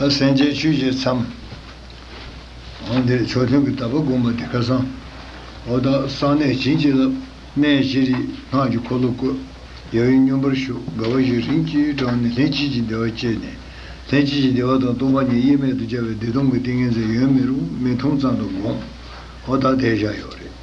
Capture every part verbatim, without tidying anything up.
ད་སེམས་ཅན་ཆོས་ཀྱི་མཚམས། འོ་འདིར་མཆོག་ཐུན་གྱི་བཟླས་པ་བསྒོམ་པ་འདི་ཁ་སང་། འོ་ད་གསང་གནས་བྱིན་གྱིས་བརླབས། གནས་བཞི་རིགས་སྔགས་ཀྱི་འཁོར་ལོ་བསྐོར། ཡབ་ཡུམ་སྙོམས་པར་ཞུགས། དགའ་བ་བཞིན་རིམ་གྱིས་དྲངས་ནས། ལྷན་ཅིག་གི་བདེ་བ་སྐྱེས་ནས། ལྷན་ཅིག་གི་བདེ་བ་དང་སྟོང་པ་ཉིད་དབྱེར་མེད་དུ་སྦྱར་བའི་བདེ་སྟོང་གི་ཏིང་ངེ་འཛིན་ཡོད་མེད་རུང་མིག་མཐོང་ཙམ་དུ་བསྒོམ། འོ་ད་དེ་བཞག་ཡོད་རེད།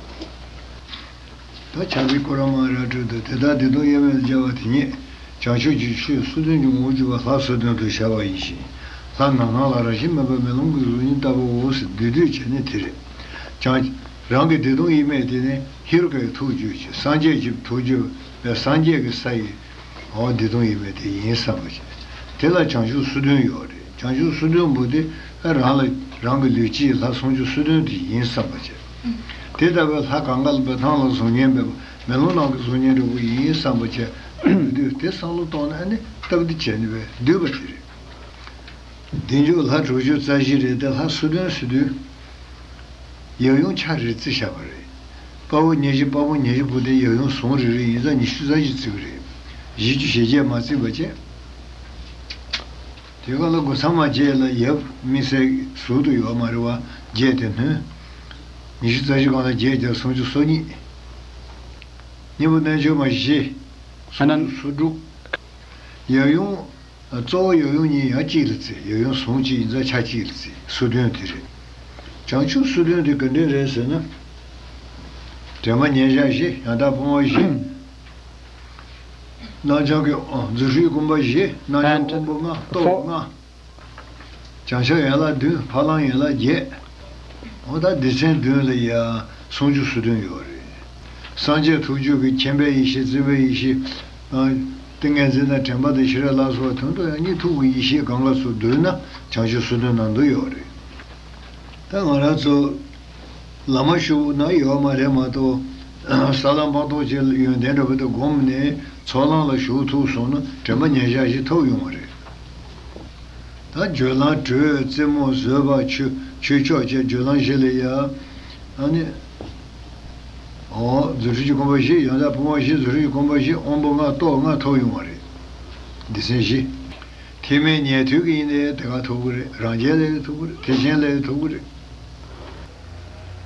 ད་ཕྱག་འཚལ་ཀུ་ར་མ་ར་སྤྲོས་བསྡུ། དེ་ལྟར་བདེ་སྟོང་དབྱེར་མེད་དུ་སྦྱར་བ་དེ་ཉིད་བྱང་ཆུབ་ཀྱི་ཆོས་སོ་བདུན་གྱི་ངོ་བོར་གྱུར་པ་ལྷ་སོ་བདུན་དུ་བྱ་བ་ཡིན་ཞིང་། ལྷ་ནག་ནག་ལ་རང་བཞིན་མེད་པ་མེ་ལོང་གི་གཟུགས་བརྙན་ལྟ་བུའོ་ཟེར་བསྡུས་བསྡུས་བྱས་ནས་དེ་རེད། བྱང་རང་གི་བདེ་སྟོང་དབྱེར་མེད་དེ་ནི་ཧེ་རུ་ཀའི་ཐུགས་བརྗོད་ཅིང་། སངས་རྒྱས་ཀྱི་ཐུགས་བརྗོད་པས་སངས་རྒྱས་ཀྱི་ས་ཡི་འོ་བདེ་སྟོང་དབྱེར་མེད་དེ་ཡིན་བསམ་པ་བྱས། དེ་ལ་བྱང་ཆུབ་སོ་བདུན་ཡོད་རེད། བྱང་ཆུབ་སོ་བདུན་པོ་དེ་རང་ལ་རང་གི་ལུས་དཀྱིལ་ལྷ་སུམ་ཅུ་སོ་བདུན་དེ་ཡིན་བསམ་པ་བྱས། དེ་ལྟ་བུའི་ལྷ་གང་ག་ལ་བས་ཐང་ལ་གཟུགས་བརྙན་མེད་པ་མེ་ལོང་ནང་གི་གཟུགས་བརྙན་འདྲ་པོ་ཡིན་བསམ་པ་བྱས། དུས་དེ་བསམ་བློ་གཏོང་ན་ཨ་ནི་སྟབས་བདེ་བྱས་ནས་བས་བསྡུས་པ་དེ་རེད། བདེ་མཆོག་ལྷ་དྲུག་ཅུ་རྩ་བཞི་རེད་དེ། ལྷ་སོ་བདུན་སོ་བདུན། ཡབ་ཡུམ་ཆ་རེ་བརྩི་བཞག་པ་རེད། དཔའ་བོ་ཉེར་བཞི་དཔའ་མོ་ཉེར་བཞི་པོ་དེ་ཡབ་ཡུམ་ཟུང་རེ་རེ་ཡིན་ཙང་ཉི་ཤུ་རྩ་བཞི་བརྩི་གི་རེད། བཞི་བཅུ་ཞེ་བརྒྱད་མ་བརྩིས་པ་བྱས། དེ་ག་ལ་སྒོ་ཚང་མ་བརྒྱད་ལ་ཡབ་དམིགས་བསལ་ཟུར་དུ་ཡོད་མ་རེད་བ། བརྒྱད་དེ་ནོན། ཉི་ཤུ་རྩ་བཞི་གང་ལ་བརྒྱད་བརྒྱབ་སུམ་ཅུ་སོ་གཉིས། སྙིང་པོ་རྣལ་འབྱོར་མ་བཞི། ཨ་ན། སུམ་ཅུ་སོ་དྲུག། ཡབ་ཡུམ། གཙོ་བོ་ཡབ་ཡུམ་གཉིས་ཡང་གཅིག་ལ་བརྩི། ཡབ་ཡུམ་ཟུང་གཅིག་ཡིན་ཙང་ཆ་གཅིག་ལ་བརྩི། སོ་བདུན་དེ་རེད། བྱང་ཆུབ་སོ་བདུན་དེ་ག་འདྲས་རེད་ཟེར་ན། དྲན་པ་ཉེར་བཞག་བཞི། ཡང་དག་སྤོང་བ་བཞི། རྣམ་བྱང་གི་ཨོ་རྫུ་འཕྲུལ་སྒོམ་པ་བཞི། རྣམ་བྱང་དབང་པོ་ལྔ། རྟོག་པ་ལྔ། བྱང་ཆུབ་ཡན་ལག་བདུན། ཕ་གླང་ཡན་ལག་བརྒྱད། འོ་ད་སྡེ་ཚན་བདུན་ལ་ཡ་སུམ་ཅུ་སོ་བདུན་ཡོད་རེད། སངས་རྒྱས་ཐུགས་བརྗོད་ཀྱི་མཁྱེན་པའི་ཡེ་ཤེས། བརྩེ་བའི་ཡེ་ཤེས། ཨ། ཏིང་ངེ་འཛིན་དང་དྲན་པ་དང་ཤེས་རབ་ལ་སོགས་པ་དོན་དུ་ཡང་གཉིད་ཐུག་གི་ཡེ་ཤེས་གང་ག་སོགས་བསྡུས་ན་བྱང་ཆུབ་སོ་བདུན་ནང་དུ་ཡོད་རེད། ད་ང་རང་ཚོ་བླ་མ་ཞུགས་ན་ཡོད་མ་རེད་མ་གཏོགས། ས་ལམ་བར་དོ་ཅན་ཡོན་ཏན་འདྲ་པོ་དེ་བསྒོམས་ནས་ཚོགས་ལམ་ལ་ཞུགས་ཐུབ་སོང་ན་དྲན་པ་ཉེར་བཞག་བཞི་ཐོབ་ཡོང་བ་རེད། ད་སྦྱོར་ལམ་དྲོད་རྩེ་མོ་བཟོད་པ་ཆོས་ཆོས་མཆོག་བཅས་སྦྱོར་ལམ་བཞི་ལ་ཡ། ཨ་ནི། འོ་རྫུ་འཕྲུལ་གྱི་སྒོམ་པ་བཞི། ཡང་དག་སྤོང་བ་བཞི། རྫུ་འཕྲུལ་གྱི་སྒོམ་པ་བཞི། དབང་པོ་ལྔ། རྟོག་ལྔ་ཐོབ་ཡོང་བ་རེད། སྡེ་ཚན་བཞི། ཐེག་དམན་ཉན་ཐོས་ཀྱི་ཡིན་ནའི་དེ་ག་ཐོབ་གི་རེད། རང་རྒྱལ་ལ་ཡང་ཐོབ་གི་རེད། ཐེག་ཆེན་ལ་ཡང་ཐོབ་གི་རེད།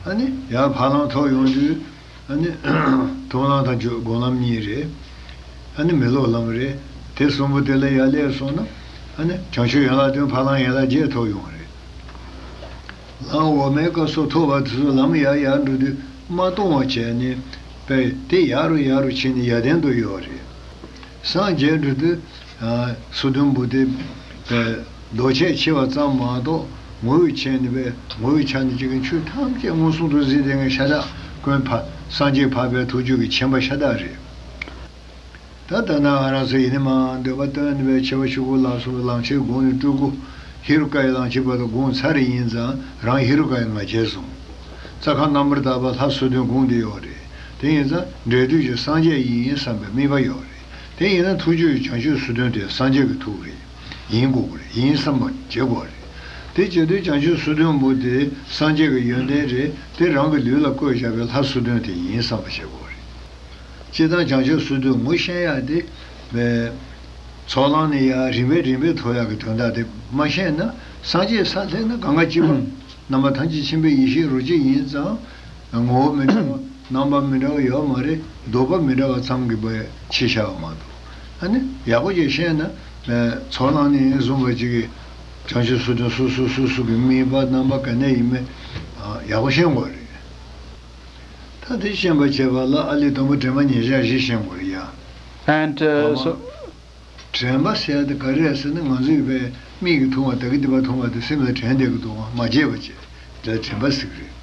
ཨ་ནི་ཡར་ཕ་ལམ་ཐོབ་ཡོང་དུས། ཨ་ནི། མཐོང་ལམ་དང་སྦྱོར་སྒོམ་ལམ་གཉིས་རེད། ཨ་ནི་མི་སློབ་ལམ་རེད། དེ་གསུམ་པོ་དེ་ལ་ཡར་སླེབས་སོང་ན། ཨ་ནི་བྱང་ཆུབ་ཡན་ལག་བདུན་ཕ་ལམ་ཡན་ལག་བརྒྱད་ཐོབ་ཡོང་བ་རེད། ལམ་འོག་མའི་སྐབས་སུ་ཐོབ་པ་དེ་ཚོ་ལམ་ཡར་ཡར་འགྲོ་དུས་མ་ལྟུང་བ་བྱས་ནས་པས་དེ་ཡར་རུ་ཡར་རུ་ཕྱིན་ནས་ཡར་ལྡན་དུ་ཡོད་རེད། སངས་རྒྱས་འགྲོ་དུས། ཨ། སོ་བདུན་པོ་དེ། པས་ལྡོག་ཆས་ཕྱེ་བ་ཙམ་མ་གཏོགས་ངོ་བོའི་ཆ་ནས་པས་ངོ་བོའི་ཆ་ནས་ཅིག་གི་ཆོས་ཐམས་ཅད་མངོན་སུམ་དུ་གཟིགས་བསྡད་མཁན་ཤ་སྟག་ཀུན་འཕགས་སངས་རྒྱས་འཕགས་པའི་ཐུགས་རྒྱུད་ཀྱི་མཁྱེན་པ་ཤ་སྟག་རེད། ད་ལྟ་ན་ང་རང་ཚོ་ཡིན་ནི་མ་འདོད་པ་སྟོན་ནི་པའི་ཆེ་བ་ཆུ་བོ་ལ་སོགས་པའི་ལམ་ཆེན་དགུང་ནས་སྤྲུལ་སྐུ་ཧེ་རུ་ཀ་ཡི་ལམ་ཆེན་བར་དུ་དགུང་ཚར་རེ་ཡིན་ཙང་རང་ཧེ་རུ་ཀ་ཡི་ང་རྒྱལ་བཟུང་། རྩ་ཁམས་རྣམ་པར་དག་པ་ལྷ་སོ་བདུན་དགུང་དེ་ཡོད་རེད། དེ་ཡིན་ཙང་འབྲས་དུས་ཀྱི་སངས་རྒྱས་ཡིན་བསམ་པའི་དམིགས་པ་ཡོད་རེད། དེ་ཡིན་ན་ཐུགས་རྒྱུད་ཀྱི་བྱང་ཆུབ་སོ་བདུན་དེ་སངས་རྒྱས་ཀྱི་ཐུགས་རེད། ཡིན་དགོས་ཀྱི་རེད། ཡིན་བསམ་པ་བྱེད་དགོས་རེད། དེ་བྱེད་དུས་བྱང་ཆུབ་སོ་བདུན་པོ་དེ་སངས་རྒྱས་ཀྱི་ཡོན་ཏན་རེད། དེ་རང་གི་ལུས་ལ་བཀོད་བཞག་པའི་ལྷ་སོ་བདུན་དེ་ཡིན་བསམ་པ་བྱེད་དགོས་རེད། སྤྱིར་བཏང་བྱང་ཆུབ་སོ་བདུན་ངོ་ཤེས་ཡག་དེ། ཚོགས་ལམ་ནས་ཡར་རིམ་པས་རིམ་པས་ཐོབ་ཡག་གི་དོན་དག་དེ་མ་ཤེས་ན་སངས་རྒྱས་ས་ལྷས་ན་གང་ག་གཅིག་པ། རྣམ་པ་ཐམས་ཅད་མཁྱེན་པའི་ཡེ་ཤེས་རོ་གཅིག་ཡིན་ཙང་། ངོ་བོ་མི་འདྲ་བ་རྣམ་པ་མི་འདྲ་བ་ཡོད་མ་རེད། ལྡོག་པ་མི་འདྲ་བ་ཙམ་གྱིས་པས་ཕྱེ་བཞག་པ་མ་གཏོགས། ཨ་ནི་ཡག་པོ་ཅིག་ཤེས་ན། ཚོགས་ལམ་ནས་བཟུང་བ་ཅིག་གིས་བྱང་ཆུབ་སོ་བདུན་སོ་སོ་སོ་སོ་གི་དམིགས་པ་རྣམ་པ་ག་ནས་ཡིན་མིན་ཡག་པོ་ཤེས་དགོས་རེད། ད་དེ་ཤེས་པར་བྱེད་པ་ལ་ཨ་ལས་དང་པོ་དྲན་པ་ཉེར་བཞག་བཞི་ཤེས་དགོས་རེད་ཡ། And, uh, so དྲན་པ་ཟེར་ཡ་དེ་ག་རེ་རེད་ཟེར་ན་ང་ཚོའི་བའི་མིག་གིས་མཐོང་བ་ད་གི་འདི་པར་མཐོང་བ་དེ་སེམས་ལ་དྲན་བསྡད་ཀྱི་འདུག་བ། མ་བརྗེད་པ་བྱེད་དེ་ལ་དྲན་པ་ཟེར་གི་རེད།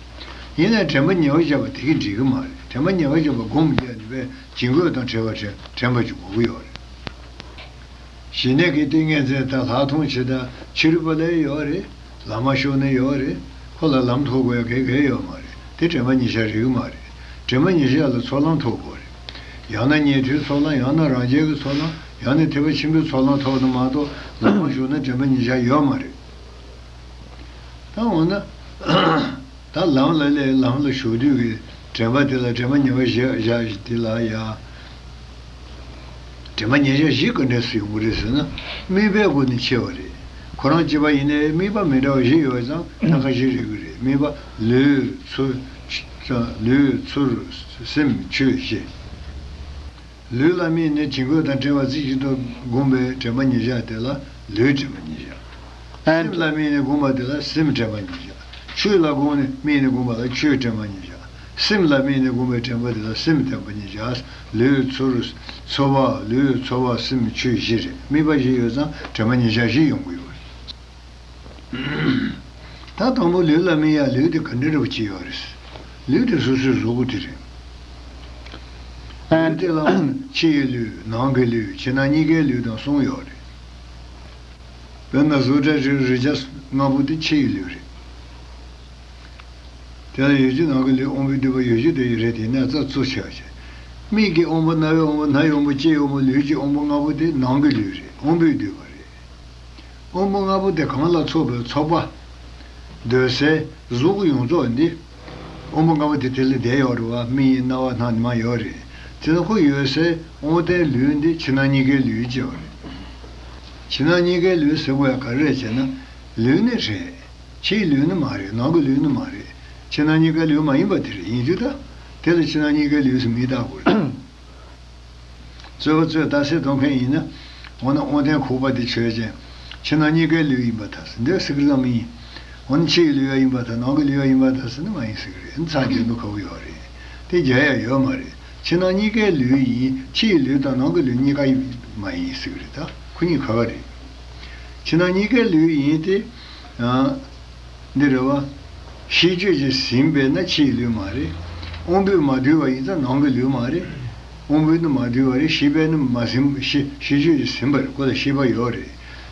ཡིན་ནའི་དྲན་པ་ཉེ་བར་བཞག་པ་དེ་གིས་འགྲིག་གི་མ་རེད། དྲན་པ་ཉེ་བར་བཞག་པ་སྒོམ་བརྒྱབ་ནས་བའི་བྱིང་རྒོད་དང་བྲལ་བ་དྲན་དྲན་པ་ཅིག་དགོས་ཀྱི་ཡོད་རེད། ཞི་གནས་ཀྱི་ཏིང་ངེ་འཛིན་དང་ལྷག་མཐོང་ཇི་ལྟར་ཕྱི་རོལ་པ་ལ་ཡོད་རེད། ལམ་མ་ཞུགས་ན་ཡོད་རེད། ཁོ་ལ་ལམ་ཐོབ་དགོས་ཡ་གལ་གལ་ཡོད་མ་རེད། དེ་དྲན་པ་ཉེར་བཞག་རིགས་མ་རེད། དྲན་པ་ཉེར་བཞག་ལ་ཚོགས་ལམ་ཐོབ་དགོས་རེད། ཡང་ན་ཉན་ཐོས་ཚོགས་ལམ། ཡང་ན་རང་རྒྱལ་གྱི་ཚོགས་ལམ། ཡང་ན་ཐེག་པ་ཆེན་པོའི་ཚོགས་ལམ་ཐོབ་ན་མ་གཏོགས་ལམ་མ་ཞུགས་ན་དྲན་པ་ཉེར་བཞག་ཡོད་མ་རེད། ད་འོ་ན། ད་ལམ་ལ་སླེབས། ལམ་ལ་ཞུགས་དུས་ཀྱི་དྲན་པ་དེ་ལ་དྲན་པ་ཉེར་བཞག་བཞག་དེ་ལ་ཡ། དྲན་པ་ཉེར་བཞག་བཞི་ག་འདྲས་སུ་ཡོང་གི་རེད་ཟེར་ན། དམིགས་པའི་སྒོ་ནས་ཕྱེ་བ་རེད། ཁོ་རང་གཅིག་པ་ཡིན་ནའི་དམིགས་པ་མི་འདྲ་བ་བཞི་ཡོད་ཙང་ད་ཁ་ཤས་རེད་གི་རེད། དམིགས་པ་ལུས་ཚུར། ལུས་ཚུར་སེམས་ཆོས་བཞི། ལུས་ལ་དམིགས་ནས་བྱིང་རྒོད་དང་བྲལ་བ་རྩེ་གཅིག་ཏུ་བསྒོམས་པའི་དྲན་པ་ཉེར་བཞག་དེ་ལ་ལུས་དྲན་པ་ཉེར་བཞག་སེམས་ལ་དམིགས་ནས་བསྒོམས་པ་དེ་ལ་སེམས་དྲན་པ་ཉེར་བཞག་ཆོས་ལ་དགོངས་ནས་དམིགས་ནས་བསྒོམས་པ་ལ་ཆོས་དྲན་པ་ཉེར་བཞག་སེམས་ལ་དམིགས་ནས་བསྒོམས་པའི་དྲན་པ་དེ་ལ་སེམས་དྲན་པ་ཉེར་བཞག་ལུས་ཚོར། ཚོར་བ། ལུས་ཚོར་བ་སེམས་ཆོས་བཞི་རེད། དམིགས་པ་བཞི་ཡོད་ཙང་དྲན་པ་ཉེར་བཞག་བཞི་ཡོང་གི་ཡོད་རེད། ད་དང་པོ་ལུས་ལ་དམིགས་ཡ། ལུས་དེ་ག་འདྲ་རེད་པ་ཅི་ཡོད་རེད། ལུས་དེ་སོ་སོའི་གཟུགས་པོ་དེ་རེད། ལུས་དེ་ལ་ཕྱི་ཡི་ལུས། ནང་གི་ལུས། ཕྱི་ནང་གཉིས་ཀའི་ལུས་དང་གསུམ་ཡོད་རེད། དཔེར་ན་གཟུགས་སྒྲ་དྲི་རོ་རེག་བྱ་ལྔ་པོ་དེ་ཕྱི་ཡི་ལུས་རེད། དེ་ལ་ཡིད་བྱེད་ནང་གི་ལུས་དབང་པོས་བསྡུས་པ་ཡིད་བྱེད་དེ་ཡི་རེད། དེ་ནས་རྩ་གཙོ་ཆེ་བ་བྱེད། མིག་གི་དབང་པོ། རྣ་བའི་དབང་པོ། སྣའི་དབང་པོ། ལྕེའི་དབང་པོ། ལུས་ཀྱི་དབང་པོ་ལྔ་པོ་དེ་ནང་གི་ལུས་རེད། དབང་པོས་བསྡུས་པ་རེད། དབང་པོ་ལྔ་པོ་དེ་གང་ལ་ཚོགས་པའི་ཚོགས་པ། སྡོད་སའི་གཟུགས་ཡོངས་རྫོགས་འདི། དབང་པོ་ལྔ་པོ་དེ་དེ་ལ་བསྡད་ཡོད་རེད་བ། མིག་ཡིན། རྣ་བ། སྣ། ཉི་མ་ཡོད་རེད། དེ་ནི་ཁོ་ཡོད་སའི་དབང་ལྡན་ལུས་འདི་ཕྱི་ནང་གཉིས་ཀའི་ལུས་ཅེས་པ་རེད། ཕྱི་ནང་གཉིས་ཀའི་ལུས་ཟེར་དགོས་ཡ་ག་རེ་རེད་ཅེ་ན། ལུས་ནི་རེད། ཕྱིའི་ལུས་ནི་མ་རེད། ནང་གི་ལུས་ནི་མ་རེད། ཕྱི་ནང་གཉིས་ཀའི་ལུས་མ་ཡིན་པ་དེ་རེད། ཡིན་རྒྱུ་ད། དེ་ལ་ཕྱི་ནང་གཉིས་ཀའི་ལུས་སུ་མི་བཏགས་དགོས་རེད། རྩོད་པ་རྩོད་རྟགས་གསལ་གཏོང་མཁན་ཡིན་ན། འོ་ན་དབང་ལྡན་ཁོག་པ་དེ་ཆོས་ཅན། ཕྱི་ནང་གཉིས་ཀའི་ལུས་ཡིན་པར་ཐལ་ཟེར་འདོད་སྲིད་ཀྱི་ཙམ་ཡིན། འོ་ན་ཕྱི་ཡི་ལུས་ཡང་ཡིན་པར་ཐལ། ནང་གི་ལུས་ཡང་ཡིན་པར་ཐལ་ཟེར་ན་མ་ཡིན་ཟེར་གི་རེད། ཚར་རྒྱག་འདུག་ཁ་བོ་ཡོད་རེད། དེ་རྒྱག་ཡ་ཡོད་མ་རེད། ཕྱི་ནང་གཉིས་ཀའི་ལུས་ཡིན། ཕྱི་ཡི་ལུས་དང་ནང་གི་ལུས་གཉིས་ཀ་ཡིན་མ་ཡིན་ཟེར་གི་རེད། ད་ཁོ་གཉིས་ཁ་ཁ་རེད། ཕྱི་ནང་གཉིས་ཀའི་ལུས་ཡིན་ཏེ། ཡང་། འདི་རེད་བ། ཤེས་བརྗོད་ཀྱིས་ཟིན་པས་ན་ཕྱིའི་ལུས་མ་རེད། དབང་པོས་མ་བསྡུས་པ་ཡིན་ཙང་ནང་གི་ལུས་མ་རེད། དབང་པོས་ནི་མ་བསྡུས་པ་རེད། ཤེས་པས་ནི་མ་ཟིན། ཤེས་ཤེས་བརྗོད་ཀྱིས་ཟིན་པ་རེད། ཁོ་ལ་ཤེས་པ་ཡོད་རེད།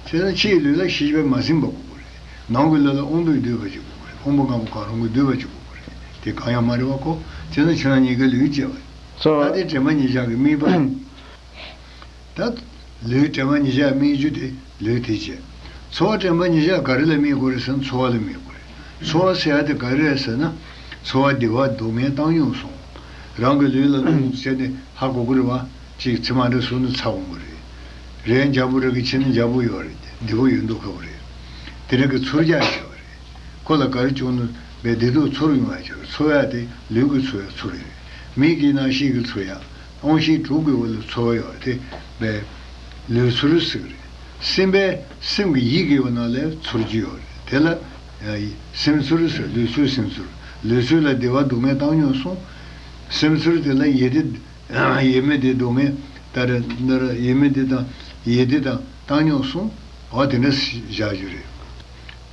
དེ་ན་ཕྱིའི་ལུས་ལ་ཤེས་པས་མ་ཟིན་པ་དགོས་ཀྱི་རེད། ནང་གི་ལུས་ལ་དབང་པོས་བསྡུས་པ་ཅིག་དགོས་ཀྱི་རེད། དབང་པོ་ལྔ་པོ་གང་རུང་གིས་བསྡུས་པ་ཅིག་དགོས་ཀྱི་རེད། དེ་གང་ཡང་མ་རེད་བ་ཁོ། དེ་ན་ཕྱི་ནང་གཉིས་ཀའི་ལུས་ཅེས་པ་རེད། ད་དེ་དྲན་པ་ཉེར་བཞག་གི་དམིགས་པ། ད། ལུས་དྲན་པ་ཉེར་བཞག་དམིགས་རྒྱུ་དེ་ལུས་དེ་བྱས། ཚོར་བ་དྲན་པ་ཉེར་བཞག་ག་རེ་ལ་དམིགས་དགོས་རེད་ཟེར་ན་ཚོར་བ་ལ་དམིགས་དགོས་རེད། ཚོར་བ་ཟེར་ཡ་དེ་ག་རེ་རེད་ཟེར་ན། ཚོར་བ་བདེ་བ་སྡུག་བསྔལ་བཏང་སྙོམས་སོང་། རང་གི་ལུས་ལ་བློ་བྱས་ནས་ཧ་གོ་གི་རེད་བ། གཅིག་ཚེར་མ་འདྲ་སོང་ན་ཚ་འོང་གི་རེད། རས་འཇམ་པོ་རེད་གི་ཕྱི་ནང་འཇམ་པོ་ཡོད་རེད། བདེ་པོ་ཡོད་མདོག་ཁ་པོ་རེད། དེ་འདྲ་གི་ཚོར་རྒྱག་བྱས་པ་རེད། ཁོ་ལ་ག་རེ་བྱུང་ན་བའི་བདེ་སྡུག་ཚོར་ཡོང་བ་བྱས་པ། ཚོར་ཡ་དེ་ལུས་ཀྱི་ཚོར་ཡ་ཚོར་ཡ་རེད། མིག་གི་རྣ་ཤེས་ཀྱི་ཚོར་ཡ། དབང་ཤེས་དྲུག་གི་འོག་ལ་ཚོར་བ་ཡོད་རེད། དེ་བས་ལུས་ཚོར་ཟེར་གི་རེད། སེམས་པས་སེམས་ཀྱི་ཡིད་ཀྱི་འོག་ན་ལས་ཚོར་རྒྱུ་ཡོད་རེད། དེ་ལ་ཡ་སེམས་ཚོར་ཟེར། ལུས་ཚོར་སེམས་ཚོར། ལུས་ཚོར་ལ་བདེ་བ་སྡུག་བསྔལ་བཏང་སྙོམས་སོང་། སེམས་ཚོར་དེ་ལ་ཡིད་བདེ་ཡིད་མི་བདེ་སྡུག་བསྔལ་ལྟར་ནར་ཡིད་མི་བདེ་དང་ཡིད་བདེ་དང་བཏང་སྙོམས་སོང་། འོ་དེ་འདྲ་བཞག་རྒྱུ་རེད།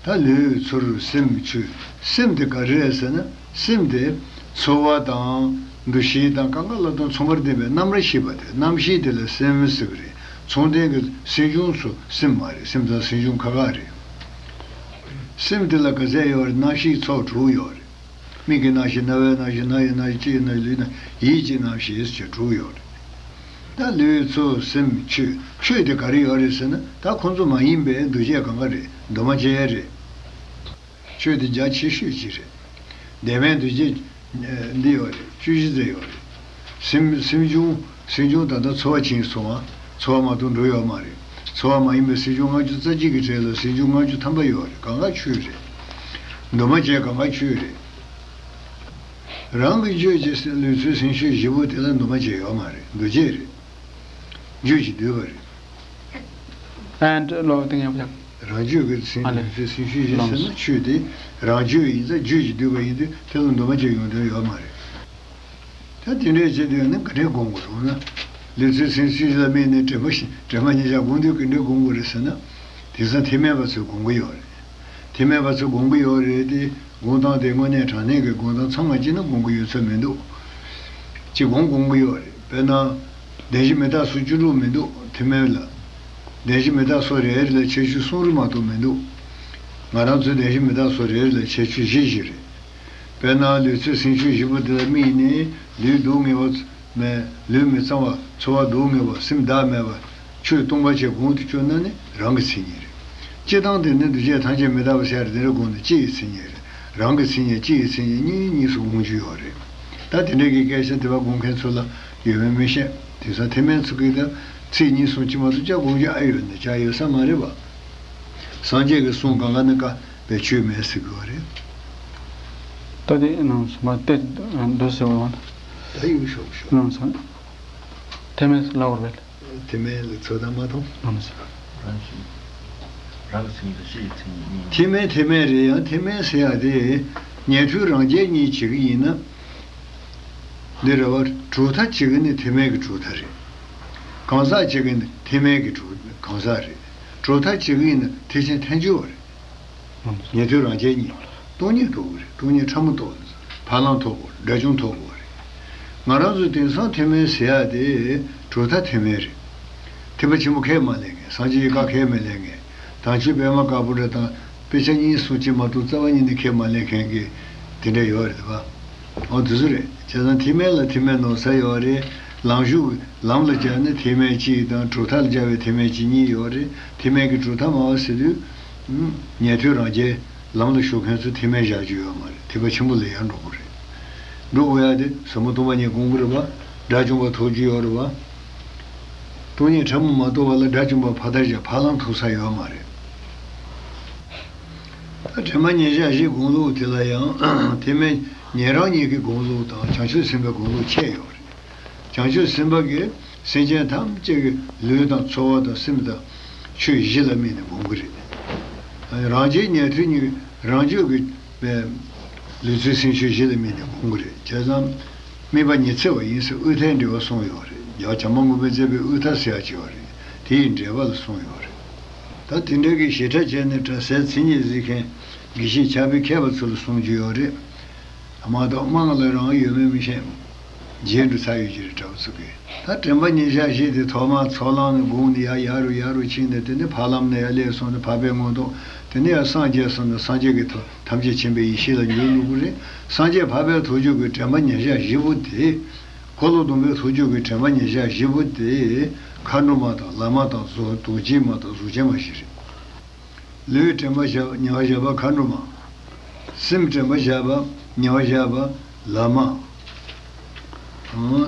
ད་ལུས་ཚོར་སེམས་ཆོས། སེམས་དེ་ག་རེ་རེད་ཟེར་ན། སེམས་དེ་ཚོར་བ་དང་འདུ་ཤེས་དང་གང་ག་ལ་དང་མཚུངས་པར་ལྡན་པའི་རྣམ་ར་ཤེས་པ་དེ། རྣམ་ཤེས་དེ་ལ་སེམས་ཟེར་གི་རེད། མཚུངས་ལྡན་གྱི་སེམས་བྱུང་སོགས་སེམས་མ་རེད། སེམས་དང་སེམས་བྱུང་ཁ་ཁ་རེད། སེམས་དེ་ལ་ག་ཚད་ཡོད་རེད། རྣམ་ཤེས་ཚོགས་དྲུག་ཡོད་རེད། མིག་གི་རྣམ་ཤེས། རྣ་བའི་རྣམ་ཤེས། སྣ་ཡི་རྣམ་ཤེས། ལྕེའི་རྣམ་ཤེས། ལུས་རྣམ་ཤེས། ཡིད་ཀྱི་རྣམ་ཤེས་ཟེར་དྲུག་ཡོད་རེད། ད་ལུས་ཚོར་སེམས་ཆོས། ཆོས་དེ་ག་རེ་ཡོད་རེད་ཟེར་ན། ད་ཁོང་ཚོ་མ་ཡིན་པའི་འདུ་བྱེད་གང་ག་རེད། འདུས་མ་བྱས་རེད། ཆོས་དེ་རྒྱ་ཆེ་ཤོས་ཅིག་རེད། བདེན་པའི་འདུ་བྱེད་འདི་ཡོད་རེད། བཅུ་བཞི་ཙམ་ཡོད་རེད། སེམས་སེམས་བྱུང་། སེམས་བྱུང་ད་ལྟ་ཚོར་བ་ཕྱིན་སོང་བ། ཚོར་བ་མ་གཏོགས་འགྲོ་ཡོད་མ་རེད། ཚོར་བ་མ་ཡིན་པའི་སེམས་བྱུང་ལྔ་བཅུ་རྩ་གཅིག་གི་གྲས་ལ་སེམས་བྱུང་ལྔ་བཅུ་ཐམ་པ་ཡོད་རེད། གང་ག་ཆོས་རེད། འདུས་མ་བྱས་གང་ག་ཆོས་རེད། རང་གི་རྒྱུད་ཀྱི་ལུས་ཚོར་སེམས་ཤེས་བཞི་པོ་དེ་ལ་འདུས་མ་བྱས་ཡོད་མ་རེད། འདུས་བྱས་རེད། རྒྱུད་ཀྱིས་བསྡུས་པ་རེད། And ལོ་དེ་ཡང་ཡང་། རང་རྒྱུད་ཀྱི་སེམས། ཨ་ལས། ལུས་ཚོར་སེམས་ཤེས་བཞི་ཟེར་ན་ཆོས་དེ་རང་རྒྱུད་ཡིན་ཙང་རྒྱུད་ཀྱིས་བསྡུས་པ་ཡིན་དུས་དེ་ལ་འདུས་མ་བྱས་ཡོང་དོན་ཡོད་མ་རེད། ད་དེ་འདྲས་བྱེད་དུས་ནི་ག་འདྲས་སྒོམ་དགོས་རེད་ན། ལུས་ཚོར་སེམས་ཤེས་བཞི་ལ་དམིགས་ནས་དྲན་པ་ཤེས། དྲན་པ་ཉེར་བཞག་སྒོམ་དུས་ག་འདྲས་སྒོམ་དགོས་རེད་ཟེར་ན། དེང་སང་ཐེག་དམན་པ་ཚོས་སྒོམ་གི་ཡོད་རེད། ཐེག་དམན་པ་ཚོས་སྒོམ་གི་ཡོད་རེད་དེ། སྒོམ་སྟངས་དེ་དངོས་གནས་དྲང་གནས་ཀྱི་སྒོམ་སྟངས་ཚང་མ་བྱས་ན་སྒོམ་གི་ཡོད་ཚོད་མི་འདུག་ཅིག་སྒོམ་སྒོམ་གི་ཡོད་རེད། དཔེར་ན། བདེན་བཞི་མི་རྟག་སོགས་བཅུ་དྲུག་མི་འདུག་ཐེག་དམན་ལ། བདེན་བཞི་མི་རྟག་སོགས་རེ་རེ་ལ་ཁྱད་ཆོས་གསུམ་རེ་མ་གཏོགས་མི་འདུག་ང་རང་ཚོའི་བདེན་བཞི་མི་རྟག་སོགས་རེ་རེ་ལ་ཁྱད་ཆོས་བཞི་བཞི་རེད། དཔེར་ན་ལུས་ཚོར་སེམས་ཤེས་བཞི་པོ་དེ་ལ་དམིགས་ནས་ལུས་སྡུག་བསྔལ་བ་མེད། ལུས་མི་གཙང་བ། ཚོར་བ་སྡུག་བསྔལ་བ། སེམས་བདག་མེད་པ། ཆོས་སྟོང་པ་བྱས་སྒོམ་དུ་བཅུག་ན་ནི་རང་གི་མཚན་ཉིད་རེད། སྤྱིར་བཏང་དེ་ནི་འདུས་བྱས་ཐམས་ཅད་མི་རྟག་པའི་ཕྱིར་དེ་འདྲ་དགོངས་ནས་སྤྱི་ཡི་མཚན་ཉིད་རེད། རང་གི་མཚན་ཉིད། སྤྱི་ཡི་མཚན་ཉིད་གཉིས་གཉིས་སུ་དགོངས་རྒྱུ་ཡོད་རེད། ད་དེ་འདྲ་གི་སྐད་ཆ་དེ་བ་དགོངས་མཁན་ཚོ་ལ་ཡོད་མེད་མི་ཤེས། དེང་སང་ཐེག་དམན་ཚོ་གིས་ད་ཚིག་གཉིས་གསུམ་གཅིག་མ་གཏོགས་ཅག་དགོངས་རྒྱུ་ཨ་ཡོད་ན་ཅག་ཡོད་ས་མ་རེད་པ། སངས་རྒྱས་ཀྱི་གསུང་གང་ག་ནི་བཀའ་བའི་ཆོས་མེད་ཟེར་དགོས་པ་རེད། ད་དེ་ནང་སོ་མ་དེ་འདུག་ཟེར་བ། ད་ཡུག་ཤོག་ཤོག་ནང་སོ། དེ་མེད་ལ་བར་བས། དེ་མེད་ལ་ཚོད་ལྟ་མ་མཐོང་། ནང་སོ། རང་བཞིན། རང་གི་མཚན་ཉིད་ལ་གཞི་ཡི་མཚན་ཉིད་གཉིས། དེ་མེད་དེ་མེད་རེད་ཡང་དེ་མེད་ཟེར་ཡ་དེ། ཉན་ཐོས་རང་རྒྱལ་གཉིས་བྱེད་ཀྱི་ཡིན་ན། འདི་རེད་བ། གྲུབ་མཐའ་བྱེད་ཀྱི་ནི་དེ་མེད་ཀྱི་གྲུབ་མཐའ་རེད། གང་ཟག་བྱེད་ཀྱི་ནི་དེ་མེད་ཀྱི་གྲུབ་གང་ཟག་རེད། གྲུབ་མཐའ་བྱེད་ཀྱི་ཡིན་ན་ཐེག་ཆེན་ཐལ་འགྱུར་བ་རེད། ཉན་ཐོས་རང་རྒྱལ་གཉིས། སྟོང་ཉིད་རྟོགས་དགོས་རེད། སྟོང་ཉིད་ཕྲ་མོ་རྟོགས་དགོས་རེད། ཕར་ལམ་རྟོགས་དགོས་རེད། དགྲ་བཅོམ་རྟོགས་དགོས་རེད། ང་རང་ཚོ་དེང་སང་དེ་མེད་ཟེར་ཡ་དེ་གྲུབ་མཐའ་དེ་མེད་རེད། ཐེག་པ་ཆེན་པོ་ཁས་མ་ལེན་མཁན། སངས་རྒྱས་ཀྱི་བཀའ་ཁས་མི་ལེན་མཁན། དམ་ཆོས་པད་མ་དཀར་པོ་འདྲ་དང་དཔེ་ཆ་གཉིས་གསུམ་གཅིག་མ་གཏོགས་རྩ་བ་ཉིད་ནས་ཁས་མ་ལེན་མཁན་གྱི་དེ་འདྲ་ཡོད་རེད་པ། འོ་དེ་ཚོ་རེད། བྱས་ཙང་དེ་མེད་ལ་དེ་མེད་ནོར་ས་ཡོད་རེད། ལམ་ཞུགས་ལམ་ལ་སྦྱར་ན་དེ་མེད་གཅིག་དང་གྲུབ་མཐའ་ལ་སྦྱར་བའི་དེ་མེད་གཅིག་གཉིས་ཡོད་རེད། དེ་མེད་ཀྱི་གྲུབ་མཐའ་སྨྲ་བ་ཟེར་དུས། ཉན་ཐོས་རང་རྒྱལ་ལམ་ལ་ཞུགས་མཁན་ཚོ་དེ་མེད་བཞག་རྒྱུ་ཡོད་མ་རེད། ཐེག་པ་ཆེན་པོ་ལ་ཡར་འགྲོ་དགོས་རེད། འགྲོ་དགོས་ཡ་དེ་ཟབ་མོ་སྟོང་པ་ཉིད་སྒོམ་དགོས་རེད་པ། དགྲ་བཅོམ་པ་ཐོབ་རྒྱུ་ཡོད་རེད་པ། སྟོང་ཉིད་ཕྲ་མོ་མ་རྟོགས་པ་ལ་དགྲ་བཅོམ་པ་ཕར་དར་བཞག་ཕར་ལམ་ཐོབ་ས་ཡོད་མ་རེད། ད་དྲན་པ་ཉེར་བཞག་བཞི་སྒོམ་ལུགས་དེ་ལ་ཡང་དེ་མེད་ཉན་རང་ཉིད་ཀྱི་སྒོམ་ལུགས་དང་བྱང་ཆུབ་སེམས་དཔའི་སྒོམ་ལུགས་ཕྱེ་ཡོད་རེད། བྱང་ཆུབ་སེམས་དཔའ་གིས་སེམས་ཅན་ཐམས་ཅད་ཀྱི་ལུས་དང་ཚོར་བ་དང་སེམས་དང་ཆོས་བཞི་ལ་དམིགས་ནས་སྒོམ་གྱི་རེད། རང་རྒྱལ་ཉན་ཐོས་གཉིས་རང་རྒྱུད་ཀྱི་ལུས་ཚོར་སེམས་ཆོས་བཞི་ལ་དམིགས་ནས་སྒོམ་གྱི་རེད། བྱས་ཙང་དམིགས་པ་ཉི་ཚེ་བ་ཡིན་ཟེར་དབུས་མཐའི་འགྲེལ་པ་གསུངས་ཡོད་རེད། རྒྱལ་བ་བྱམས་པ་མགོན་པོས་མཛད་པའི་དབུས་མཐའ་ཟེར་ཡག་ཅིག་ཡོད་རེད། དེ་ཡི་འགྲེལ་པ་ལ་གསུངས་ཡོད་རེད། ད་དེ་འདྲ་གི་ཞེ་ཁྲ་བྱས་ནས་གྲྭ་སའི་མཚན་ཉིད་གཟིགས་མཁན་དགེ་བཤེས་ཕྱག་དཔེ་མཁས་པ་ཚོ་ལ་གསུང་རྒྱུ་ཡོད་རེད། མ་གཏོགས་དམངས་ལ་རང་ཡོད་མེད་མི་ཤེས། རྗེས་འགྲོ་ཚར་ཡོད་ཀྱི་རེད་གྲྭ་པ་ཚོ་གིས། ད་དྲན་པ་ཉེར་བཞག་བཞི་དེ་ཐོག་མར་ཚོགས་ལམ་ནས་དགོངས་ནས་ཡར་ཡར་རུ་ཡར་རུ་ཕྱིན་ནས་དེ་ནས་ཕར་ལམ་ནས་ཡར་སླེབས་སོང་ནས་འཕགས་པའི་མངོན་རྟོགས། དེ་ནས་ཡར་སངས་རྒྱས་སོང་ནས་སངས་རྒྱས་ཀྱི་ཐོག་ཐམས་ཅད་མཁྱེན་པའི་ཡེ་ཤེས་ལ་འགྱུར་འགྲོ་གི་རེད། སངས་རྒྱས་འཕགས་པའི་ཐུགས་རྒྱུད་ཀྱི་དྲན་པ་ཉེར་བཞག་བཞི་པོ་དེ། འཁོར་ལོ་སྡོམ་པའི་ཐུགས་རྒྱུད་ཀྱི་དྲན་པ་ཉེར་བཞག་བཞི་པོ་དེ། མཁའ་འགྲོ་མ་དང་བླ་མ་དང་གཟུགས་རྡོ་རྗེ་མ་དང་གཟུགས་ཅན་མ་བཞི་རེད། ལུས་དྲན་པ་བཞག་ཉེ་བར་བཞག་པ་མཁའ་འགྲོ་མ། སེམས་དྲན་པ་བཞག་པ་ཉེ་བར་བཞག་པ་བླ་མ། ཨང་།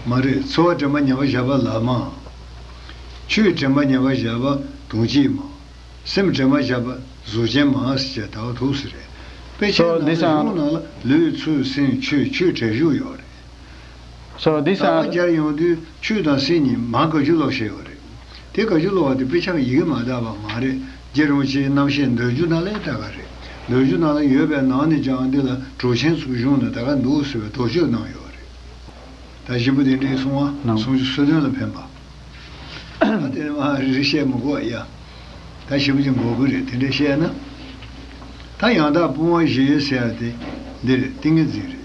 མ་རེད། ཚོར་བ་དྲན་པ་ཉེ་བར་བཞག་པ་བླ་མ། ཆོས་དྲན་པ་ཉེ་བར་བཞག་པ་རྡོ་རྗེ་མ། སེམས་དྲན་པ་བཞག་པ་གཟུགས་ཅན་མ་ཟེར་བྱས་ད་བར་ཐུག་ས་རེད། དཔེ་ཆའི་So ནང་these ལ་are གཞུང་ནང་ལ་ལུས་ཚོར་སེམས་ཆོས་ཆོས་དྲན་བཞུགས་ཡོད་རེད། So these རྟགས་are སྦྱར་ཡོང་དུས་ཆོས་དང་སེམས་གཉིས་མ་དགག་བྱ་ཀློག་བཤད་ཡོད་རེད། དེ་དགག་བྱ་ཀློག་པ་དེ་དཔེ་ཆ་ཡི་གེ་མ་དག་པ་མ་རེད། རྗེ་རིན་པོ་ཆེའི་རྣམ་བཤད་མདོ་རྒྱུད་ནང་ལ་ཡང་དག་ག་རེད། མདོ་རྒྱུད་ནང་ལ་ཡོད་པའི་ནང་ནས་ཀྱང་འདི་ལ་གྲུབ་ཆེན་ཚོའི་གཞུང་ནས་དག་ག་འདུག་ཟེར་བའི་དོགས་གཅོད་གནང་ཡོད་རེད། ད་བཞི་པོ་དེ་འདྲའི་གསུང་བ་གནང་། གསུང་ཆོས་སོ་བདུན་ལ་ཕན་པ། ད་དེ་ནས་མ་རེ་རེ་བཤད་མི་དགོས་ཡ། ད་ཞིབ་ཅིག་འགོར་གི་རེད། དེ་འདྲ་བཤད་ན། ད་ཡང་དག་སྤོང་བ་བཞི་ཟེར་ཡ་དེ་འདི་རེད། ཏིང་ངེ་འཛིན་རེད།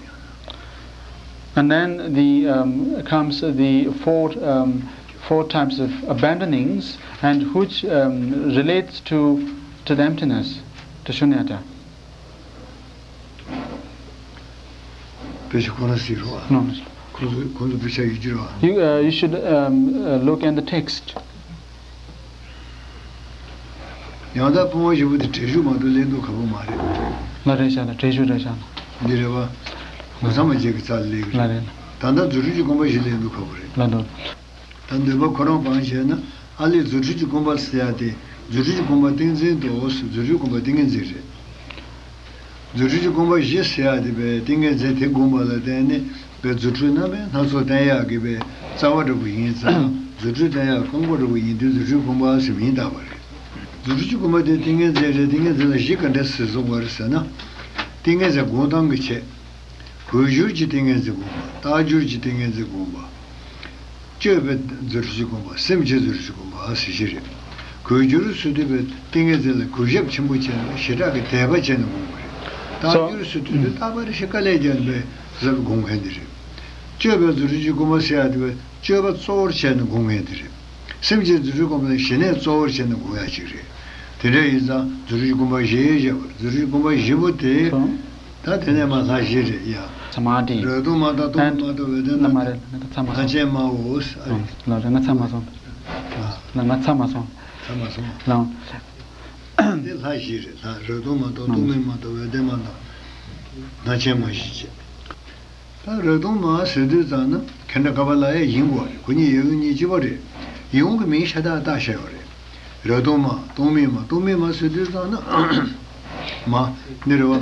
And then the um, comes the four um, four types of abandonings and which um, relates to to the emptiness, to shunyata. དཔེ་ཆ་ཁོ་ན་ཟེར་རོགས། No, no. ཁོ་ཚོ་ཁོ་ཚོ་དཔེ་ཆ་ཡོད་ཀྱི་རེད་བ། You, uh, you should um, uh, look at the text. ཡང་དག་སྤོང་བ་བཞི་པོ་དེ་འགྲེལ་བཤད་མ་གཏོགས་ལེན་དུས་ཁག་པོ་མ་རེད། ལ་རེད་ཤག་ལ་འགྲེལ་བཤད་རེད་ཤག་ལ། འདི་རེད་བ། ལ་ཚང་མ་རྗེས་ཀྱི་རྩ་ལ་ལེན་གི་ལ་རེད། རེད་ལ། ད་ལྟ་རྫུ་འཕྲུལ་གྱི་སྒོམ་པ་བཞི་ལེན་དུས་ཁག་པོ་རེད། ལ་འདུག་ད་འདོད་པ་ཁོ་རང་སྤང་བྱས་ན་ཨ་ལས་རྫུ་འཕྲུལ་གྱི་སྒོམ་པ་ཟེར་ཡ་དེ་རྫུ་འཕྲུལ་གྱི་སྒོམ་པ་ཏིང་འཛིན་དུ་འོ་ཟེར། རྫུ་འཕྲུལ་སྒོམ་པ་ཏིང་ངེ་འཛིན་རེད། རྫུ་འཕྲུལ་གྱི་སྒོམ་པ་བཞི་ཟེར་ཡ་དེ་བས་ཏིང་ངེ་འཛིན་དེ་སྒོམ་པ་ལ་བརྟེན་ནས་བས་རྫུ་འཕྲུལ་རྣམ་པ་སྣ་ཚོགས་བསྟན་ཡག་གི་བས་རྩ་བ་འདྲ་པོ་ཡིན་ཙང་རྫུ་འཕྲུལ་བསྟན་ཡག་རྐང་པ་འདྲ་པོ་ཡིན་དུས་རྫུ་འཕྲུལ་སྒོམ་པ་ཟེར་མིང་བཏགས་པ་རེད། རྫུ་འཕྲུལ་གྱི་སྒོམ་པ་དེ་ཏིང་ངེ་འཛིན་རེད། ཏིང་ངེ་འཛིན་ལ་བཞི་ག་འདྲ་ཟེར་གསུངས་པ་རེད་ཟེར་ན། ཏིང་ངེ་འཛིན་སྒོམ་སྟངས་ཀྱི་ཆེད། འགོས་སྦྱོར་གྱི་ཏིང་ངེ་འཛིན་སྒོམ་པ། རྟག་སྦྱོར་གྱི་ཏིང་ངེ་འཛིན་སྒོམ་པ། སྤྱོད་པའི་རྫུ་འཕྲུལ་གྱི་སྒོམ་པ། སེམས་ཀྱི་རྫུ་འཕྲུལ་གྱི་སྒོམ་པ་ཟེར་བཞི་རེད། འགོས་སྦྱོར་ཟེར་དུས་པའི་ཏིང་ངེ་འཛིན་ལ་གུས་ཞབས་ཆེན་པོ་བྱས་ནས་ཞེ་དྲག་གི་དད་པ་བྱས་ནས་སྒོམ་པ་རེད། རྟག་སྦྱོར་ཟེར་དུས་དེ་རྟག་པར་ཞིག་དཀའ་ལས་བརྒྱབ་པའི་ཟབ་སྒོམ་མཁན་དེ་རེད། སྤྱོད་པའི་རྫུ་འཕྲུལ་གྱི་སྒོམ་པ་ཟེར་ཡ་དེ་བས་སྤྱོད་པ་གཙོ་བོར་བྱས་ནས་སྒོམ་མཁན་དེ་རེད། སེམས་ཀྱི་རྫུ་འཕྲུལ་སྒོམ་པ་ནི་ཞི་གནས་གཙོ་བོར་བྱས་ནས་སྒོམ་ཡ་ཅིག་རེད། དེ་འདྲ་ཡིན་ཙང་རྫུ་འཕྲུལ་གྱི་སྒོམ་པ་བཞི་ཞེས་པ་རྫུ་འཕྲུལ་གྱི་སྒོམ་པ་བཞི་པོ་དེ། ད་དེ་ནས་མ་ལྷ་བཞི་རེད་ཡ། Samadhi རེག་སྟོང་མ་དང་སྟོང་པ་མ་དང་འོད་ལྡན་མ་དང་ལྷ་ཆེན་མའོ། ལ་རེད། ང་ཚ་མ་སོང་། ལ་ང་ཚ་མ་སོང་། ཚ་མ་སོང་། ལ། དེ་ལྷ་བཞི་རེད། ལྷ་རེག་སྟོང་མ་དང་སྟོང་མིན་མ་དང་འོད་ལྡན་མ་དང་ལྷ་ཆེན་མ་བཞི་བྱས། ད་རེག་སྟོང་མ་ཟེར་དུས་ཙམ་ན་ཁེ་འདྲ་ཀ་པ་ལ་ཡ་ཡིན་དགོས་རེད། ཁོ་གཉིས་ཡོད་གཉིས་གཅིག་པ་རེད། ཡིན་གྱི་མིང་ཤ་སྟག་བཏགས་བཞག་ཡོད་རེད། རབ་གཏོང་མ། གཏོང་མེད་མ། གཏོང་མེད་མ་ཟེར་དུས་ཙམ་ན། མ། འདི་རེད་བ།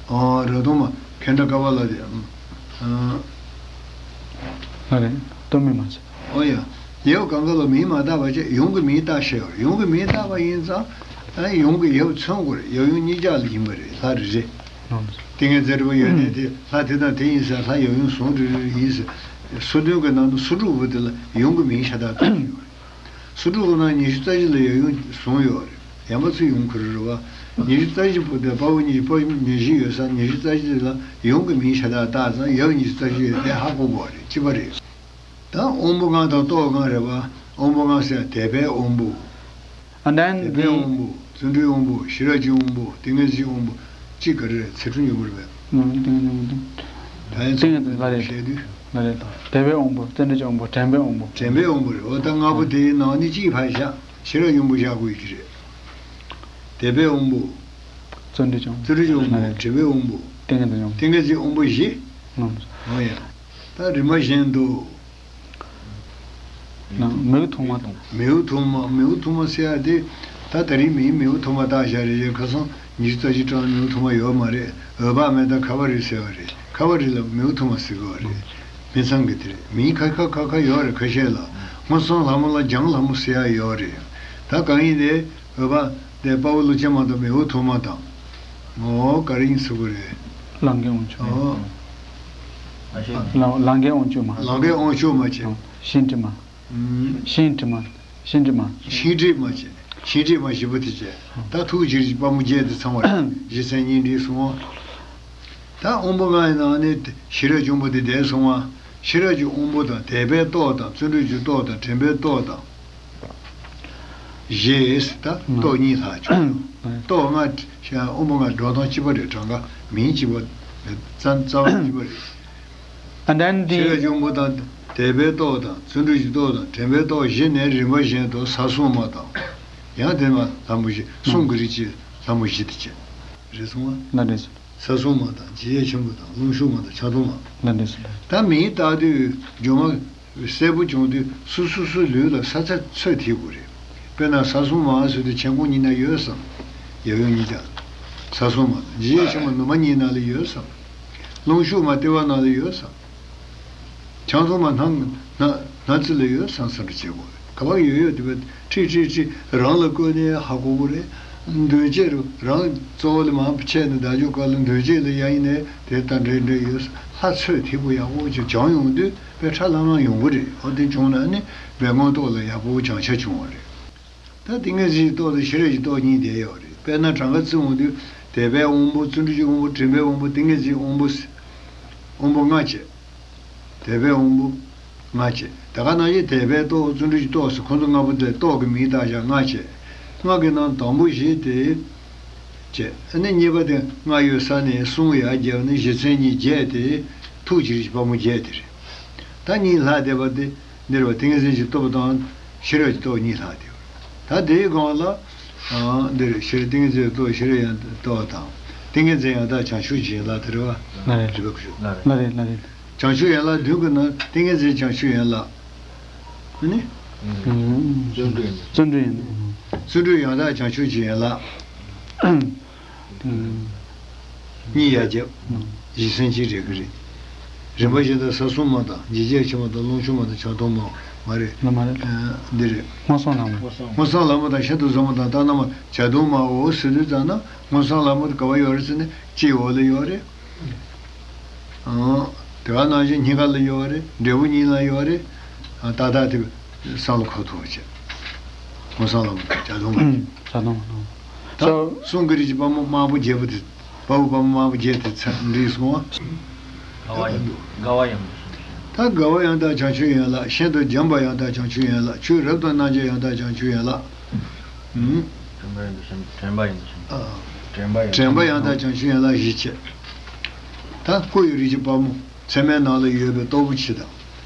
ཨ། རབ་གཏོང་མ། ཁེ་འདྲ་ཀ་བ་ལ་དེ། ཨ། ཨ་རེད། གཏོང་མེད་མ་ཟེར། ཨོ་ཡ། ཡབ་གང་ག་ལ་མིང་མ་བཏགས་པ་བྱས། ཡུམ་གྱི་མིང་བཏགས་བཞག་ཡོད་རེད། ཡུམ་གྱི་མིང་བཏགས་པ་ཡིན་ཙང་། ཨ། ཡུམ་གྱི་ཡབ་མཚོན་དགོས་རེད། ཡབ་ཡུམ་གཉིས་ཆར་ལ་ཡིན་པ་རེད། ལྷ་རེ་རེ། ཏིང་ངེ་འཛིན་རེ་བ་ཡོད་ནས་དེ་ལྷ་དེ་དང་དེ་ཡིན་ཟེར། ལྷ་ཡབ་ཡུམ་ཟུང་འབྲེལ་རེ་རེ་ཡིན་ཟེར། སོ་བདུན་གྱི་ནང་དུ་སོ་དྲུག་པོ་དེ་ལ་ཡུམ་གྱི་མིང་ཤ་སྟག་བཏགས་ཡོད་རེད། སོ་དྲུག་གི་ནང་ཉི་ཤུ་རྩ་བཞི་ལ་ཡབ་ཡུམ་ཟུང་ཡོད་རེད། ཡན་པ་ཚོ་ཡུམ་ཁུར་རེད་བ། ཉི་ཤུ་རྩ་བཞི་པོ་དེ་དཔའ་བོ་ཉི་ཤུ། དཔའ་བོ་ཉི་ཤུ་ཡོད་ས། ཉི་ཤུ་རྩ་བཞི་ལ་ཡུམ་གྱི་མིང་ཤ་སྟག་བཏགས་ཙང་ཡབ་ཉི་ཤུ་རྩ་བཞི་ཡོད་དེ་ཧ་གོ་དགོས་རེད། གཅིག་པ་རེད། ད་དབང་པོ་ལྔ་དང་སྟོབས་ལྔ་རེད་བ། དབང་པོ་ལྔ་ཟེར་དད་པའི་དབང་པོ། And then དད་པའི་the དབང་པོ། བརྩོན་འགྲུས་དབང་པོ། ཤེས་རབ་ཀྱི་དབང་པོ། ཏིང་ངེ་འཛིན་དབང་པོ། གཅིག་ག་རེ་རེད། ཚིག་འབྲུ་སྙོམས་པོ་རེད་པས། ང་ཏིང་ངེ་འཛིན་དབང་པོ། ད་ཡིན་ཙང་ལ་རེད། བཤད་དུས། ལ་རེད། དད་པའི་དབང་པོ། བརྩོན་འགྲུས་ཀྱི་དབང་པོ། དྲན་པའི་དབང་པོ། དྲན་པའི་དབང་པོ་རེད། འོ་ད་ལྔ་པོ་དེའི་ནང་ནས་གཅིག་ཕར་བཞག་ཤེས་རབ་སྙོམས་པོ་བཞག་དགོས་ཀྱི་རེད། དད་པའི་དབང་པོ། བརྩོན་འགྲུས་ཀྱི་དབང་པོ། བརྩོན་འགྲུས་ཀྱི་དབང་པོ། ལ་རེད། དྲན་པའི་དབང་པོ། ཏིང་ངེ་འཛིན་དབང་པོ། ཏིང་ངེ་འཛིན་དབང་པོ་བཞི། ལ་རེད། འོ་ཡ། ད་རིམ་པ་བཞིན་དུ། ན་མིའུ་ཐུང་མ་དང་། མིའུ་ཐུང་མ། མིའུ་ཐུང་མ་ཟེར་ཡ་དེ། ད་ད་རིང་མིའི་མིའུ་ཐུང་མ་བཏགས་བཞག་རེད། ཁ་སང་ཉི་ཤུ་རྩ་བཞི་སྤྲང་མིའུ་ཐུང་མ་ཡོད་མ་རེད། འོད་དཔག་མེད་དང་ཁ་བ་རི་ཟེར་བ་རེད། ཁ་བ་རི་ལ་མིའུ་ཐུང་མ་ཟེར་གི་ཡོད་རེད། མི་ཚང་གི་དེ་རེད། མིང་ཁ་ཁ་ཁ་ཁ་ཡོད་རེད། ཁ་ཤས་ལ་སྔོ་བསངས་ལྷ་མོ་ལ་ལྗང་ལྷ་མོ་ཟེར་ཡ་ཡོད་རེད། ད་གང་ཡིན་ནའི། འོད་དཔག་དེ་དཔའ་བོ་ཀླུ་ཆེན་མ་དང་མིའུ་ཐུང་མ་དང་། ངོ་བོ་ག་རེ་ཡིན་ཟེར་གི་རེད། ལང་ཀའི་དབང་ཕྱུག་མ། ཨོ། ལང་ལང་ཀའི་དབང་ཕྱུག་མ། ལང་ཀའི་དབང་ཕྱུག་མ་བྱས། ཤིང་དྲི་མ། ཤིང་དྲི་མ། ཤིང་དྲི་མ། ཤིང་དྲི་མ་བྱས། ཤིང་དྲི་མ་བཞི་པོ་དེ་བྱས། ད་ཐུགས་རྗེ་རིན་པོ་ཆེ་དཔལ་མོ་བརྒྱད་དེ་ཚང་བ་རེད། རྗེ་མཚན་སྙན་དྲིལ་གསུང་བ། ད་དབང་པོ་ལྔ་ཡི་ནང་ནས་ཤེས་རབ་ཀྱི་དབང་པོ་དེ་འདས་སོང་བ། ཤེས་རབ་ཀྱི་དབང་པོ་དང་དད་པའི་སྟོབས་དང་བརྩོན་འགྲུས་ཀྱི་སྟོབས་དང་དྲན་པའི་སྟོབས་དང་། ཞེས་ད་སྟོབས་གཉིས་ལྷག་བྱུང་། སྟོབས་ལྔ་དབང་པོ་ལྔ་འགྲོ་སྟངས་གཅིག་པ་རེད། གྲངས་ཀ་མིང་གཅིག་པ་རེད། རྩ་རྩ་བ་གཅིག་པ་རེད། And then the ཤེས་རབ་ཀྱི་དབང་པོ་དང་དད་པའི་སྟོབས་དང་བརྩོན་འགྲུས་ཀྱི་སྟོབས་དང་དྲན་པའི་སྟོབས་བཞི་ནས་རིམ་པ་བཞིན་དུ་ས་སྲུང་མ་དང་། ཡང་དེ་ནས་ལྷ་མོ་བཞི། གསུང་གི་རིགས་ཀྱི་ལྷ་མོ་བཞི་དེ་བྱས། རེད་སོང་ང་། ལ་རེད་སོང་། ས་སྲུང་མ་དང་འཇིགས་བྱེད་ཆེན་པོ་དང་རླུང་ཤུགས་མ་དང་ཆང་འཐུང་མ། ལ་རེད་སོང་། ད་མིང་བཏགས་དུས་སྒྱུ་མ་གསལ་པོ་བྱུང་དུས་སོ་སོ་སོའི་ལུས་ལ་ས་ཚ་ཚོད་ཐིག་དགོས་རེད། དཔེར་ན་ས་སྲུང་མ་ཟེར་དུས་མཆན་ཁུང་གཉིས་ན་ཡོད་བསམ། ཡབ་ཡུམ་གཉིས་ཀ་ས་སྲུང་མ་དང་འཇིགས་བྱེད་ཆེན་པོ་ནུ་མ་གཉིས་ན་ལ་ཡོད་བསམ། རླུང་ཤུགས་མ་ལྟེ་བ་ན་ལ་ཡོད་བསམ། ཆང་འཐུང་མ་སྣ་སྣ་སྣ་རྩེ་ལ་ཡོད་བསམ་བསམ་པ་བྱེད་དགོས་རེད། ག་པར་ཡོད་ཡོད་དེ་བས་ཁྲིད་ཁྲིད་ཁྲིད་རང་ལ་བཀོད་ནས་ཧ་གོ་དགོས་རེད། འདོད་བྱེད་རུ་རང་གཙོ་བོ་ལ་མར་ཕྱེ་ནས་བདག་འཇུག་སྐབས་ལ་འདོད་བྱེད་ལ་ཡ་ཡིན་ནས་དེ་ལྟར་འདྲེ་འདྲེ་ཡོད་ལྷ་ཚོད་ཐིག་པོ་ཡག་པོ་ཅིག་སྦྱང་ཡོང་དུས་དཔེ་ཁྲ་ལྷང་ལྷང་ཡོང་གི་རེད། འོ་དེ་བྱུང་ན་ནི་དཔེ་མངོན་རྟོགས་ལ་ཡག་པོ་སྦྱང་ཆ་བྱུང་བ་རེད། ད་ཏིང་ངེ་འཛིན་གྱི་སྟོབས་དང་ཤེས་རབ་ཀྱི་སྟོབས་གཉིས་ལྡན་ཡོད་རེད། དཔེར་ན་གྲངས་ཀ་བརྩི་འོང་དུས་དད་པའི་དབང་པོ་བརྩོན་འགྲུས་ཀྱི་དབང་པོ་དྲན་པའི་དབང་པོ་ཏིང་ངེ་འཛིན་དབང་པོ་ཟེར། དབང་པོ་ལྔ་བྱས། དད་པའི་དབང་པོ་ལྔ་བྱས། ད་ག་ནང་བཞིན་དད་པའི་སྟོབས་བརྩོན་འགྲུས་ཀྱི་སྟོབས་ཟེར་ཁོང་ཚོ་ལྔ་པོ་དེ་སྟོབས་ཀྱི་མིང་བཏགས་བཞག་ལྔ་བྱས། ལྔ་གི་ནང་དང་པོ་བཞི་དེ་བྱས། ཨ་ནི་གཉིས་པ་དེ་སྔར་ཡོད་ས་ནས་གསུང་ཡར་རྒྱབ་ནས་རྗེ་མཚན་གཉིས་བརྒྱད་དེ་ཐུགས་རྗེ་རིན་པོ་ཆེ་དཔལ་མོ་བརྒྱད་དེ་རེད། ད་གཉིས་ལྷག་བསྡད་པ་དེ། འདིར་བ་ཏིང་ངེ་འཛིན་གྱི་སྟོབས་དང་ཤེས་རབ་ཀྱི་སྟོབས་གཉིས་ལྷག་སྟེ། ད་དེའི་སྒང་ལ། ཨ། འདིར་ཤེས་རབ་ཏིང་ངེ་འཛིན་གྱི་སྟོབས་ཤེས་རབ་ཡང་སྟོབས་དང་། ཏིང་ངེ་འཛིན་ཡང་དག་བྱང་ཆུབ་ཀྱི་ཡན་ལག་དེ་རེད་བ། ལ་རེད། རེད་པ་ཁུ་ཤུ། ལ་རེད། ལ་རེད། ལ་རེད། བྱང་ཆུབ་ཡན་ལག་བདུན་གྱི་ནང་ཏིང་ངེ་འཛིན་བྱང་ཆུབ་ཡན་ལག་ཨ་ནི། བརྩོན་འགྲུས་ཡན་ལག་བརྩོན་འགྲུས་ཡན་ལག་བརྩོན་འགྲུས་ཡང་དག་བྱང་ཆུབ་ཀྱི་ཡན་ལག་གཉིས་ཡར་བརྒྱབ། གཞི་སེམས་ཅན་རེད་གི་རེད། རིམ་པ་བཞིན་དུ་ས་སྲུང་མ་དང་འཇིགས་བྱེད་ཆེན་པོ་དང་རླུང་ཤུགས་མ་དང་ཆང་འཐུང་མ་མ་རེད། ལ་མ་རེད། འདི་རེད། སྔོ་བསངས་ལྷ་མོ། སྔོ་བསངས་ལྷ་མོ་དང་ཤིན་ཏུ་བཟང་མོ་དང་རྟ་ནག་མོ་བྱ་དུང་མ། འོ་ཟེར་དུས་ཙམ་ན་སྔོ་བསངས་ལྷ་མོ་དེ་ག་བ་ཡོད་རེད་ཟེར་ན་སྤྱི་བོ་ལ་ཡོད་རེད། ཨང་། དེ་ག་ནང་བཞིན་སྙིང་ག་ལ་ཡོད་རེད། འབྲས་བུ་སྙིང་ལ་ཡོད་རེད། ཨ། ཏག་ཏག་དེ་བསམ་བློ་འཁོར་ཐུབ་པ་བྱས། སྔོ་བསངས་ལྷ་མོ་དང་བྱ་དུང་མ། བྱ་དུང་མ། ད་གསུང་གི་རིགས་ཀྱི་དཔལ་མོ་དམར་པོ་བརྒྱད་པོ་དེ། དཔའ་བོ་དཔའ་མོ་དམར་པོ་བརྒྱད་དེ་ཚར་འགྲིག་སོང་བ། དགའ་བ་ཡང་དགའ་བ་ཡང་དག་བྱང་ཆུབ་ཡན་ལག་ད་དགའ་བ་ཡང་དག་བྱང་ཆུབ་ཡན་ལག་ཤིན་ཏུ་འཇམ་པ་ཡང་དག་བྱང་ཆུབ་ཡན་ལག་ཆོས་རབ་ཏུ་རྣམ་འབྱེད་ཡང་དག་བྱང་ཆུབ་ཡན་ལག་ཨུམ། དྲན་པ་ཡང་དག་བྱང་ཆུབ། ཨ། དྲན་པ་ཡང་དྲན་པ་ཡང་དག་བྱང་ཆུབ་ཡན་ལག་བཞི་བྱས། ད་སྐུ་ཡི་རིགས་ཀྱི་དཔལ་མོ། ཚད་མའི་ནང་ལ་ཡོད་པའི་སྟོབས་པོ་ཆེ་དང་།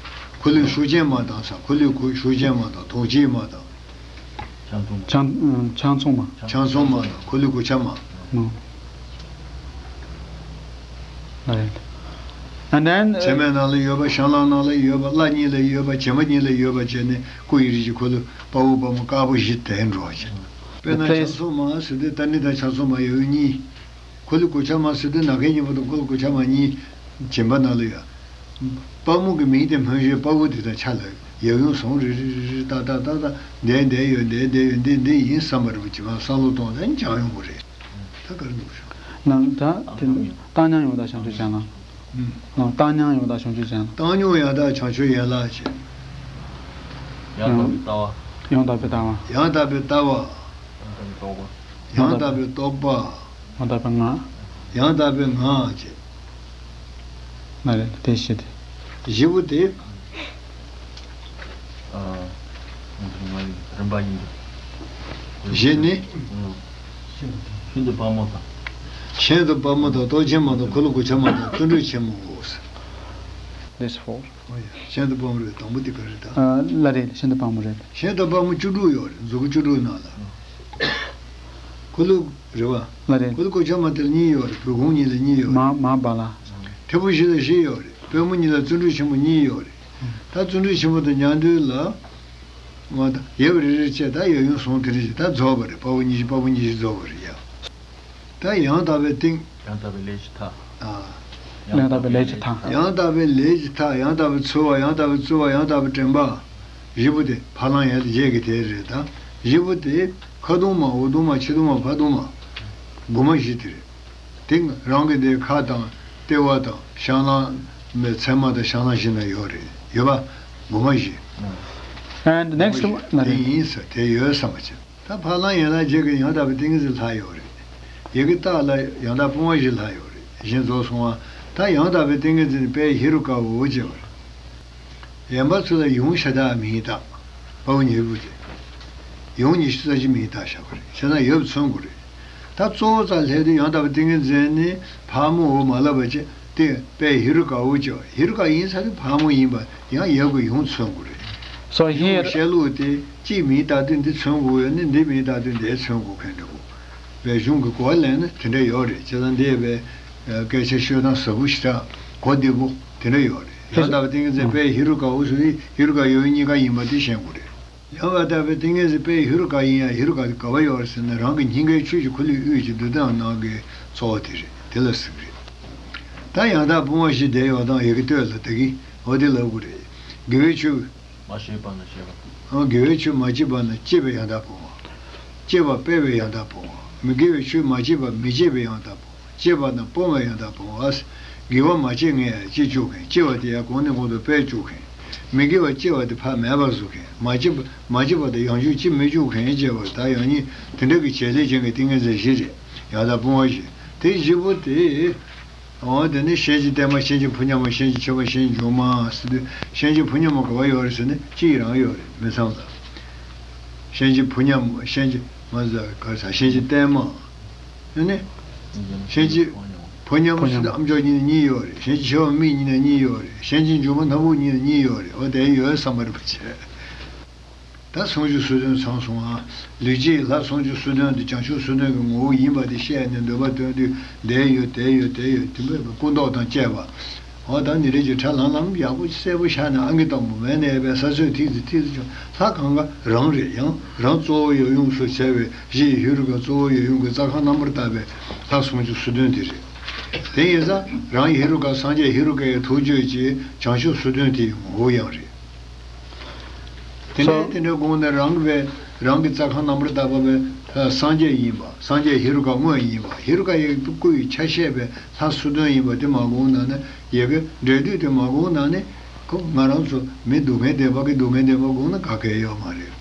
འཁོར་ལོའི་ཤུགས་ཅན་མ་དང་ས། འཁོར་ལོའི་གུ་ཤུགས་ཅན་མ་དང་དོང་ཆེན་མ་དང་། ཆང་འཐུང་མ། ཆང་ཆང་འཐུང་མ། ཆང་འཐུང་མ་དང་འཁོར་ལོའི་གུ་ཆ་མ། ཨང་། ཨ་རེད། And then, uh, བྱེ་མའི་ནང་ལ་ཡོད་པ། བཤང་གླང་ནང་ལ་ཡོད་པ། བརླ་གཉིས་ལ་ཡོད་པ། བྱེ་མ་གཉིས་ལ་ཡོད་པ་བྱས་ནས་སྐུ་ཡི་རིགས་ཀྱི་འཁོར་ལོ་དཔའ་བོ་དཔའ་མོ་དཀར་པོ་བཞི་དེ་འགྲོ་བ་བྱས། དཔེར་ན་ཕྱག་མཚོ་མ་ཟེར་དུས་ཏ་ནི་དང་ཕྱག་མཚོ་མ་ཡབ་ཡུམ་གཉིས། འཁོར་ལོ་གུ་ཆ་མ་ཟེར་དུས་ནམ་མཁའི་སྙིང་པོ་དང་འཁོར་ལོ་གུ་ཆ་མ་གཉིས། སྦྱིན་པ་ནང་ལ་ཡོད། དཔའ་མོ་གི་མིང་དེ་སྨོས་ཤིང་དཔའ་བོ་དེ་དང་ཕྱག་ལ་ཡབ་ཡུམ་ཟུང་རེ་རེ་རེ་རེ་ཏག་ཏག་ཏག་ཏག་འདས་འདས་ཡོད། འདས་འདས་ཡོད། འདི་འདི་ཡིན་བསམ་པ་རེ་བ་ཅིག་བསམ་བློ་གཏོང་ད་འཇམ་ཡོང་གི་རེད། ད་ག་རེ་འདུག་ཞུ། ནང་ད་དེ་བཏང་སྙོམས་ཡང་དག་བྱང་ཆུབ་སྤྱན་ལམ། ཨུམ། ནང་བཏང་སྙོམས་ཡང་དག་བྱང་ཆུབ་སྤྱན་ལམ། བཏང་སྙོམས་ཡང་དག་བྱང་ཆུབ་ཡན་ལག་བྱས། ཡང་དག་པའི་ལྟ་བ། ཡང་དག་པའི་ལྟ་བ། ཡང་དག་པའི་ལྟ་བ། ཡང་དག་པའི་རྟོག་པ། ཡང་དག་པའི་ངག་ཡང་དག་པའི་ངག་བྱས། ན་རེ་དེ་བཞི་དེ། བཞི་པོ་དེ། ཨ། རིམ་པ་ཡིན། བཞི་ནི། ཤིན་ཏུ་དཔའ་མོ་དང་། ཤིན་ཏུ་དཔའ་མོ་དང་། སྟོབས་ཆེན་མ་དང་། འཁོར་ལོ་གུ་ཆ་མ་དང་། བརྩོན་འགྲུས་ཆེན་མོ། This four. ཤིན་ཏུ་དཔའ་མོ་རེད། དང་པོ་དེ་ག་རེ་ད། ཨ། ལ་རེད། ཤིན་ཏུ་དཔའ་མོ་རེད། ཤིན་ཏུ་དཔའ་མོ་བཅུ་དྲུག་ཡོད་རེད། མཛུ་གུ་བཅུ་དྲུག་ནང་ལ། འཁོར་ལོ་རེད་བ། ལ་རེད། འཁོར་ལོ་གུ་ཆ་མ་དེ་ལ་གཉིས་ཡོད་རེད། བོད་ཁུངས་གཉིས་ལ་གཉིས་ཡོད་རེད། མ་མ་བ་ལ། ཐེ་བོ་བཞི་ལ་བཞི་ཡོད་རེད། པུས་མོ་གཉིས་ལ་བརྩོན་འགྲུས་ཆེན་པོ་གཉིས་ཡོད་རེད། ད་བརྩོན་འགྲུས་ཆེན་པོ་དང་མཉམ་དུ་ལ། ང་ད་ཡབ་རེ་རེ་བྱས། ད་ཡབ་ཡུམ་ཟུང་དེ་རེ་བྱས། ད་རྫོགས་པ་རེད། དཔའ་བོ་ཉི་ཤུ། དཔའ་བོ་ཉི་ཤུ་རྫོགས་པ་རེད་ཡ། ད་ཡང་དག་པའི་ཏིང་། ཡང་དག་པའི་ལས་ཀྱི་མཐའ། ཨ། ཡང་དག་པའི་ལས་ཀྱི་མཐའ། ཡང་དག་པའི་ལས་ཀྱི་མཐའ། ཡང་དག་པའི་ཚོལ་བ། ཡང་དག་པའི་རྩོལ་བ། ཡང་དག་པའི་དྲན་པ། བཞི་པོ་དེ་ཕ་ལང་ཡ་དེ་བརྒྱད་ཀྱི་དེ་རེད་ད། བཞི་པོ་དེ་ཁ་གདུང་མ། འོག་གདུང་མ། ཕྱི་གདུང་མ། ཕ་གདུང་མ། མགུ་མ་བཞི་དེ་རེད། དེ་རང་གི་དེ་ཁ་དང་ལྟེ་བ་དང་བཤང་གླང་མའི་མཚན་མ་དང་བཤང་གླང་བཞི་ན་ཡོད་རེད། ཡོད་པ། མགུ་མ་བཞི། And next one. དེ་ཡིན་ས་དེ་ཡོད་བསམ་པ་བྱེད། ད་ཕ་ལང་ཡན་ལག་བརྒྱད་ཀྱི་ཡང་དག་པའི་ཏིང་ངེ་འཛིན་ལྷག་ཡོད་རེད། ཡི་གེ་ལྟག་ལ་ཡང་དག་སྤོང་བ་བཞི་ལྷག་ཡོད་རེད། གཞན་རྫོགས་སོང་བ། ད་ཡང་དག་པའི་ཏིང་ངེ་འཛིན་དཔལ་ཧེ་རུ་ཀ་འོ་བྱེད་པ་རེད། གཞན་པ་ཚོ་ལ་ཡུམ་ཤ་སྟག་མིང་བཏགས། དཔའ་བོ་ཉེར་དགུ་དེ། ཡུམ་ཉི་ཤུ་རྩ་བཞི་མིང་བཏགས་བཞག་པ་རེད། བྱས་ན་ཡོད་མཚོན་དགོས་རེད། ད་གཙོ་བོ་རྩ་སླེབས་དུས་ཡང་དག་པའི་ཏིང་ངེ་འཛིན་ནི་ཕག་མོ་འོ་མ་ལབ་པ་བྱས་ཏེ་དཔལ་ཧེ་རུ་ཀ་འོ་བྱེད་པ། ཧེ་རུ་ཀ་ཡིན་ས་དེ་ཕག་མོ་ཡིན་པ་ཡང་ཡབ་ཀྱི་ཡུམ་མཚོན་དགོས་རེད། So ཡུམ་here། ཤ་ལུག་དེ་གཅིག་མིང་བཏགས་དུས་འདི་མཚོན་དགོས་ཡོད་ནི། འདི་མིང་བཏགས་དུས་འདི་མཚོན་དགོས་མཁན་འདྲ་བོ། རྦད་གཞུང་གི་གོ་བ་ལེན་ན་དེ་འདྲ་ཡོད་རེད། བྱས་ཙང་འདི་བས་སྐད་ཆ་ཤོད་སྟངས་ཟབ་པོ་ཞེ་དྲག་གོ་བདེ་པོ་དེ་འདྲ་ཡོད་རེད། ཡང་དག་པའི་ཏིང་ངེ་འཛིན་དཔལ་ཧེ་རུ་ཀ་འོ་ཟེར་དུས་ཧེ་རུ་ཀ་ཡབ་ཡུམ་གཉིས་ཀ་ཡིན་པ་དེ་ཤེས་དགོས་རེད། ཡང་དག་པའི་ཏིང་ངེ་འཛིན་དཔལ་ཧེ་རུ་ཀ་ཡིན་ཡང་། ཧེ་རུ་ཀ་དེ་ག་བ་ཡོད་རེད་ཟེར་ན་རང་གི་སྙིང་གའི་ཆོས་ཀྱི་འཁོར་ལོའི་དབུས་ཀྱི་འདུ་སྟངས་ནང་གི་གཙོ་བོ་དེ་རེད། དེ་ལ་ཟེར་གི་རེད། ད་ཡང་དག་སྤོང་བ་བཞི་བསྡད་ཡོད་དང་ཡི་གེ་སྟོད་ལ་ད་གི་འོ་དེ་ལབ་དགོས་རེད། དགེ་བའི་ཆོས། མ་སྐྱེས་པ་ན་སྐྱེས་པ། ཨང་། དགེ་བའི་ཆོས་མ་སྐྱེས་པ་ན་སྐྱེས་པའི་ཡང་དག་སྤོང་བ། སྐྱེས་པ་སྤེལ་བའི་ཡང་དག་སྤོང་བ། མི་དགེ་བའི་ཆོས་མ་སྐྱེས་པ་མི་སྐྱེས་པའི་ཡང་དག་སྤོང་བ། སྐྱེས་པ་ན་སྤོང་བའི་ཡང་དག་སྤོང་བ། དགེ་བ་མ་སྐྱེས་ངས་ཡང་སྐྱེ་བཅུག་མཁན། སྐྱེས་པ་དེ་ཡང་གོང་ནས་གོང་དུ་སྤེལ་བཅུག་མཁན། མི་དགེ་བ་སྐྱེས་པ་དེ་ཕར་མེད་པར་བཟོ་མཁན། མ་སྐྱེས་པ་མ་སྐྱེས་པ་དེ་ཡང་བཅུག་སྐྱེ་མི་བཅུག་མཁན་བྱས་པ་ད་ཡང་སྙིང་དེ་འདྲ་གི་བྱེད་ལས་ཅན་གྱི་ཏིང་ངེ་འཛིན་བཞི་རེད། ཡང་དག་སྤོང་བ་བཞི། དེ་བཞི་པོ་དེ། འོ་དེ་ནི་གཤིན་རྗེ་བརྟན་མ། གཤིན་རྗེ་ཕོ་ཉ་མ། གཤིན་རྗེ་ཆེ་བ། གཤིན་རྗེ་མཇུག་མ་ཟེར་དུས་གཤིན་རྗེ་ཕོ་ཉ་མ་ག་བ་ཡོད་རེད་ཟེར་ན་གཅིག་རང་ཡོད་རེད། མི་ཚང་ལ། གཤིན་རྗེ་ཕོ་ཉ་མ། གཤིན་རྗེ་མ་ཟ་ག་ས། གཤིན་རྗེ་བརྟན་མ། དེ་ནི་གཤིན་རྗེ་ཕོ་ཉ་མ་ཟེར་དུས་ཨ་མཆོག་གཉིས་ནི་གཉིས་ཡོད་རེད། གཤིན་རྗེ་ཆེ་བ་མིག་གཉིས་ནི་གཉིས་ཡོད་རེད། གཤིན་རྗེ་མཇུག་མ་སྣ་བུག་གཉིས་ནི་གཉིས་ཡོད་རེད། འོ་དེ་ཡོད་བསམ་པ་རེད་པ་བྱས། ད་སུམ་ཅུ་སོ་བདུན་ཚང་སོང་ཨ། ལུས་ཀྱི་ལྷ་སུམ་ཅུ་སོ་བདུན་དེ་བྱང་ཆུབ་སོ་བདུན་གྱི་ངོ་བོ་ཡིན་པ་དེ་བཤད་ནས་འདོད་པ་སྟོན་དུས་འདས་ཡོད་དེ་ཡོད་དེ་ཡོད་དེ་འདྲ་སྐུ་མདོག་དང་བཅས་པ། འོ་ད་ནི་རེ་ཅིག་ཁྲ་ལམ་ལམ་ཡག་པོ་གསལ་པོ་ཤར་ནས་ཨང་ཀི་དང་པོ་མེད་ནས་ཡོད་པའི་ས་སྲོད་ཐིག་ཙི་ཐིག་ཙི་བྱུང་། ལྷ་གང་ག་རང་རེད། ཡང་རང་གཙོ་བོ་ཡབ་ཡུམ་སུ་བྱས་པའི་གཞི་ཡི་ཧེ་རུ་ཀ་གཙོ་བོ་ཡབ་ཡུམ་གྱི་རྩ་ཁམས་རྣམ་པར་དག་པའི་ལྷ་སུམ་ཅུ་སོ་བདུན་དེ་རེད། དེ་ཡིན་ཙང་རང་ཧེ་རུ་ཀ་སངས་རྒྱས་ཧེ་རུ་ཀ་ཡི་ཐུགས་བརྗོད་ཀྱི་བྱང་ཆུབ་སོ་བདུན་དེ་ཡི་ངོ་བོ་ཡང་རེད། དེ་ནས་དེ་འདྲའི་དགོངས་ནས་རང་གི་བས་རང་གི་རྩ་ཁམས་རྣམ་པར་དག་པ་བས་སངས་རྒྱས་ཡིན་པ། སངས་རྒྱས་ཧེ་རུ་ཀ་དངོས་ཡིན་པ། ཧེ་རུ་ཀ་ཡི་སྐུ་ཡི་ཆ་ཤས་པས་ལྷ་སོ་བདུན་ཡིན་པ་དེ་མ་དགོངས་ན་ནི། ཡི་གེ་འགྲེལ་བསྡུས་དེ་མ་དགོངས་ན་ནི། ཁོ་ང་རང་ཚོ་མི་སྡུག་བསྔལ་བདེན་པ་གི་སྡུག་བསྔལ་བདེན་པ་དགོངས་ན་ག་གེ་ཡོད་མ་རེད།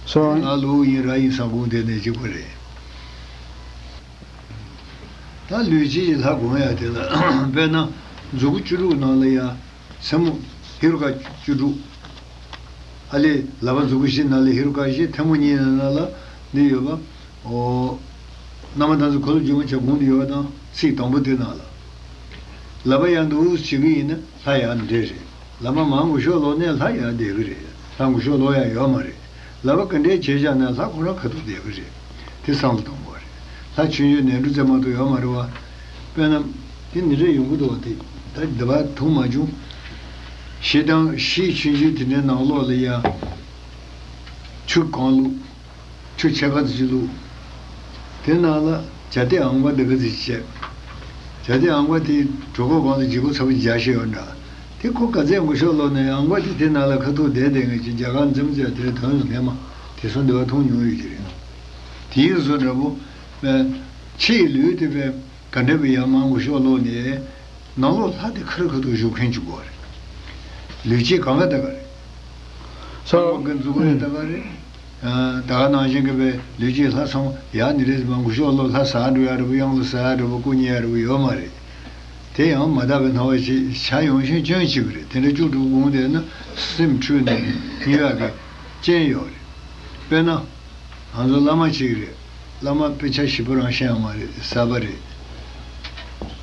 སོ། ང་ལུག་ཡིན་ར་ཡིན་ས་དགོངས་དེ་ནས་གཅིག་པ་རེད། ད་ལུས་ཀྱི་ལྷ་དགོངས་ཡ་དེ་ལ་དཔེར་ན་མཛུབ་གུ་བཅུ་དྲུག་ནང་ལ་ཡ། སེན་མོ་ཧེ་རུ་ཀ་བཅུ་དྲུག་ཨ་ལས་ལག་པ་མཛུབ་གུ་བཞི་ནང་ལ་ཧེ་རུ་ཀ་བཞི། ཐལ་མོ་གཉིས་ནང་ལ་འདི་ཡོད་པ། ཨོ། རྣམ་པར་དག་མཛད་འཁོར་ལོ་སྒྱུ་མ་ཆེན་དགུང་དུ་ཡོད་དང་ཚིག་དང་པོ་དེ་ནང་ལ། ལག་པ་ཡར་འདུག་བྱེད་ཀྱི་ཡིན་ན་ལྷ་ཡར་འདྲེ་རེད། ལག་པ་མར་འགུལ་ཤོག་ལོག་ནས་ལྷ་ཡར་བསྡད་ཀྱི་རེད། ལྷ་འགུལ་ཤོག་ལོག་ཡ་ཡོད་མ་རེད། ལག་པ་ག་འདྲས་བྱས་བཞག་ན་ལྷ་ཁོ་རང་ཁ་ཐུག་བསྡད་ཀྱི་རེད། དེ་བསམ་བློ་གཏོང་དགོས་རེད། ལྷ་ཆུང་ཆུང་ནས་འབྲུ་རྩེ་མ་གཏོགས་ཡོད་མ་རེད་བ། དཔེར་ན། དེ་ནི་རེ་ཡོང་གི་འདུག་བ། དེ་ད་འདི་བ་ཐུག་མ་བྱུང་། ཤེལ་དང་ཤེལ་ཆུང་ཆུང་དེ་འདྲའི་ནང་ལོགས་ལ་ཡ་ཆུ་གང་བླུགས། ཆུ་ཕྱེད་ཀ་ཙམ་ཅིག་བླུགས། དེ་ནང་ལ་ཇ་ཏི་ཨང་པ་འདི་ག་ཙམ་བྱས། ཇ་ཏི་ཨང་པ་དེ་གྲོད་ཁོག་སྒང་ལ་ལྗིད་ཁོག་ཚ་པོ་རྒྱག་བཞིན་ཡོད་འདྲ། དེ་ཁོ་ག་ཚད་མགོ་གཤོག་ལོག་ནས་ཨང་པ་དེ་དེ་ནང་ལ་ཁ་ཐུག་བསྡད་བསྡད་མཁན་ཅིག་རྒྱ་གར་འཛིམ་ཟེར་དེ་དོན་ལ་ངས་མ་དེ་སོང་འདི་བ་མཐོང་མྱོང་ཡོད་ཀྱི་རེད། དེ་ཡིན་བཟོ་འདྲ་པོ། ཕྱི་ཡི་ལུས་དེ་བས་ག་འདྲ་བའི་ཡར་མར་མགོ་གཤོག་ལོག་ནས། ནང་ལོགས་ལྷ་དེ་ཁ་རི་ཁ་ཐུག་བཞུགས་མཁན་གཅིག་པོ་རེད། ལུས་སྐྱེས་གང་ག་ད་ག་རེད། སོ་སོ་གི་མཛུབ་གུ་རེད་ད་ག་རེད། ད་ག་ནང་བཞིན་གྱི་བའི་ལུས་སྐྱེས་ལྷ་ཚང་ཡག་ནི་རེད་མ་མགོ་གཤོག་ལོག་ལྷ་ཟ་འགྲོ་ཡ་རེད་པོ། གཡང་ལ་ཟ་ཡ་རེད་པོ། སྐུ་ཉལ་ཡ་རེད་པོ་ཡོད་མ་རེད། དེ་ཡང་མ་དག་པའི་སྣང་བ་ཞིག་བྱ་ཡོང་ཤེས་སྐྱོན་གཅིག་རེད། དེ་འདྲ་བཅུ་དྲུག་དགོངས་བསྡད་ན་སེམས་འཁྲུལ་ནས་ཉེས་ཡ་གི་རྐྱེན་ཡོད་རེད། དཔེར་ན། ང་ཚོ་བླ་མ་གཅིག་རེད། བླ་མ་དཔེ་ཆ་ཞིབ་པོ་རང་ཤེས་ཡ་མ་རེད། གསར་པ་རེད།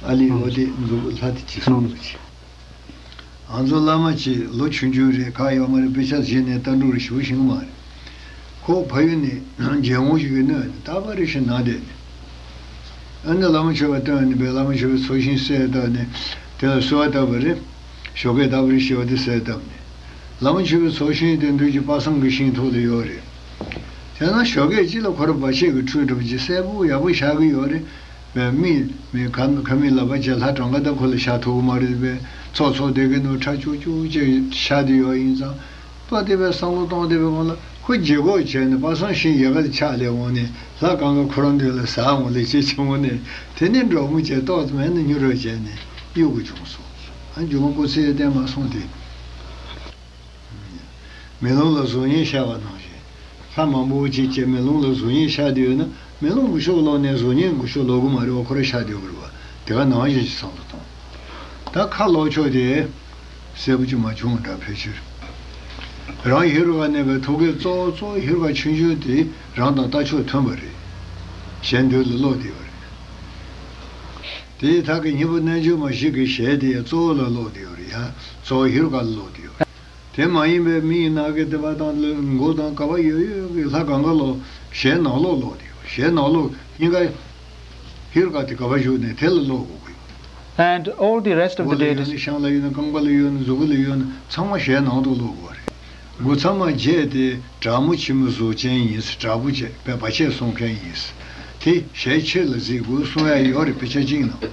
ཨ་ལི་འོ་དེ་མཛུབ་ལྷ་དེ་ཅི་སོང་ལོ་ཅི། ང་ཚོ་བླ་མ་གཅིག་ལོ་ཆུང་ཆུང་རེད། ག་ཡོད་མ་རེད། དཔེ་ཆ་གཞི་ནས་ལྟ་གྲུབ་རེ་ཞིབ་པོ་ཤེས་ཀྱི་མ་རེད། ཁོ་ཕ་ཡུལ་ནས་རྒྱལ་འོང་ཞིག་གི་གནོད་ནས་རྟག་པ་རེ་ཞིག་ན་བསྡད་ནས། ཨ་ནི་བླ་མ་མཆོད་པ་བཏོན་ནས་པའི་བླ་མ་མཆོད་པའི་ཚོགས་ཞིང་གསལ་བཏབ་ནས་དེ་ལ་གསོལ་བ་བཏབ་པ་རེད། ཞོགས་ཀས་རྟག་པ་རེ་ཞེས་པ་དེ་གསལ་བཏབ་ནས། བླ་མ་མཆོད་པའི་ཚོགས་ཞིང་དེ་འདུས་ཀྱི་པ་སངས་ཀྱི་ཞིང་ཐོག་ལ་ཡོད་རེད། དེ་ན་ཞོགས་ཀས་གཅིག་ལ་ཁོ་ར་བ་ཆེ་གི་ཁྲུས་འདྲ་པོ་ཅིག་གསལ་པོ་ཡག་པོ་བཞག་གི་ཡོད་རེད། མི་མི་ཁ་ཁ་མི་ལ་བ་ཅན་ལྷ་གྲངས་ཀ་ད་ཁོ་ལ་ཤ་ཐུག་གི་མ་རེད་པས། ཚོགས་ཚོགས་བསྡད་ཀྱི་འདུག་ཁྲ་ཅུག་ཅུག་ཅིག་ཤ་དེ་ཡོད་ཡིན་ཙང་། པ་དེ་བས་བསམ་བློ་གཏོང་བསྡད་པའི་སྒང་ལ་ཁོ་རྗེས་སྐོར་བྱས་ནས་པ་སངས་ཤིང་ཡལ་ག་དེ་ཆག་ལས་འོང་ནས་ལྷ་གང་ག་ཁོ་རང་འདོད་ལ་ཟ་འོང་ལས་ཅེས་བྱུང་བ་ནས། དེ་ནས་འབྲོག་མོ་བྱས་ཏོག་ཙམ་ཡང་ནས་ཉུ་རོ་བྱས་ནས་གཡུག་གི་བྱུང་སོང་། ཨ་མཇུག་མ་སྐུ་ཚེ་བརྟན་མ་སོང་སྟེ། མེ་ལོང་ལ་གཟུགས་བརྙན་ཤར་བ་ནང་བཞིན། ལྷ་མང་པོ་ཅིག་བྱས་མེ་ལོང་ལ་གཟུགས་བརྙན་ཤར་བསྡད་ཡོད་ན་མེ་ལོང་མགོ་གཤོག་ལོག་ནས་གཟུགས་བརྙན་མགོ་གཤོག་ལོག་གི་མ་རེད་བ། ཁོ་ར་ཤར་བསྡད་ཡོད་གི་རེད་བ། དེ་ག་ནང་བཞིན་ཞིག་བསམ་བློ་གཏོང་། ད་ཁ་ལོག་ཕྱོགས་དེ་གསལ་པོ་ཅིག་མ་བྱུང་བ་འདྲ་ཕལ་ཆེར། རང་ཧེ་རུ་ཀ་གནས་པའི་ཐུགས་ཀའི་གཙོ་བོ་གཙོ་བོ་ཧེ་རུ་ཀ་ཆུང་ཆུང་དེ་རང་དང་ལྟ་ཕྱོགས་མཐུན་པ་རེད། གཞན་མདུན་ལ་ལོག་བསྡད་ཡོད་རེད། དེའི་ཐད་ཀྱི་སྙིང་པོ་རྣལ་འབྱོར་མ་ཞིག་གི་ཞལ་དེ་ཡང་གཙོ་བོ་ལ་ལོག་བསྡད་ཡོད་རེད་ཡ། གཙོ་བོ་ཧེ་རུ་ཀ་ལ་ལོག་བསྡད་ཡོད་རེད། དེ་མ་ཡིན་པའི་མི་ཡི་ནང་གི་དེ་བ་དང་མགོ་དང་ག་བ་ཡོད་ཡོད་ཀྱི་ལྷ་གང་ག་ལོ་ཞལ་ནང་ལོགས་ལོག་དེ་ཞལ་ནང་ལོགས་སྙིང་ག་ཧེ་རུ་ཀ་དེ་ག་བ་བཞུགས་ནས་དེ་ལ་ལོག་དགོས་ཀྱི་ཡོད། And all the rest of the འོག་ལ་ཡོད་deities. ནི་ཤངས་ལ་ཡོད་ནི་རྐང་པ་ལ་ཡོད་ནི་གཟུགས་པོ་ལ་ཡོད་ནི་ཚང་མ་ཞལ་ནང་དུ་ལོག་དགོས་རེད། དགུ་ཚང་མ་བརྒྱད་དེ་དྲག་མོ་ཆེན་མོའི་གཟུགས་ཅན་ཡིན། དྲག་པོ་བྱས་པས་བར་ཆད་སྲུང་མཁན་ཡིན། དེ་ཞལ་ཕྱི་ལ་གཟིགས་དགོས་གསུང་ཡ་ཡོད་རེད། དཔེ་ཆ་གཅིག་ནང་།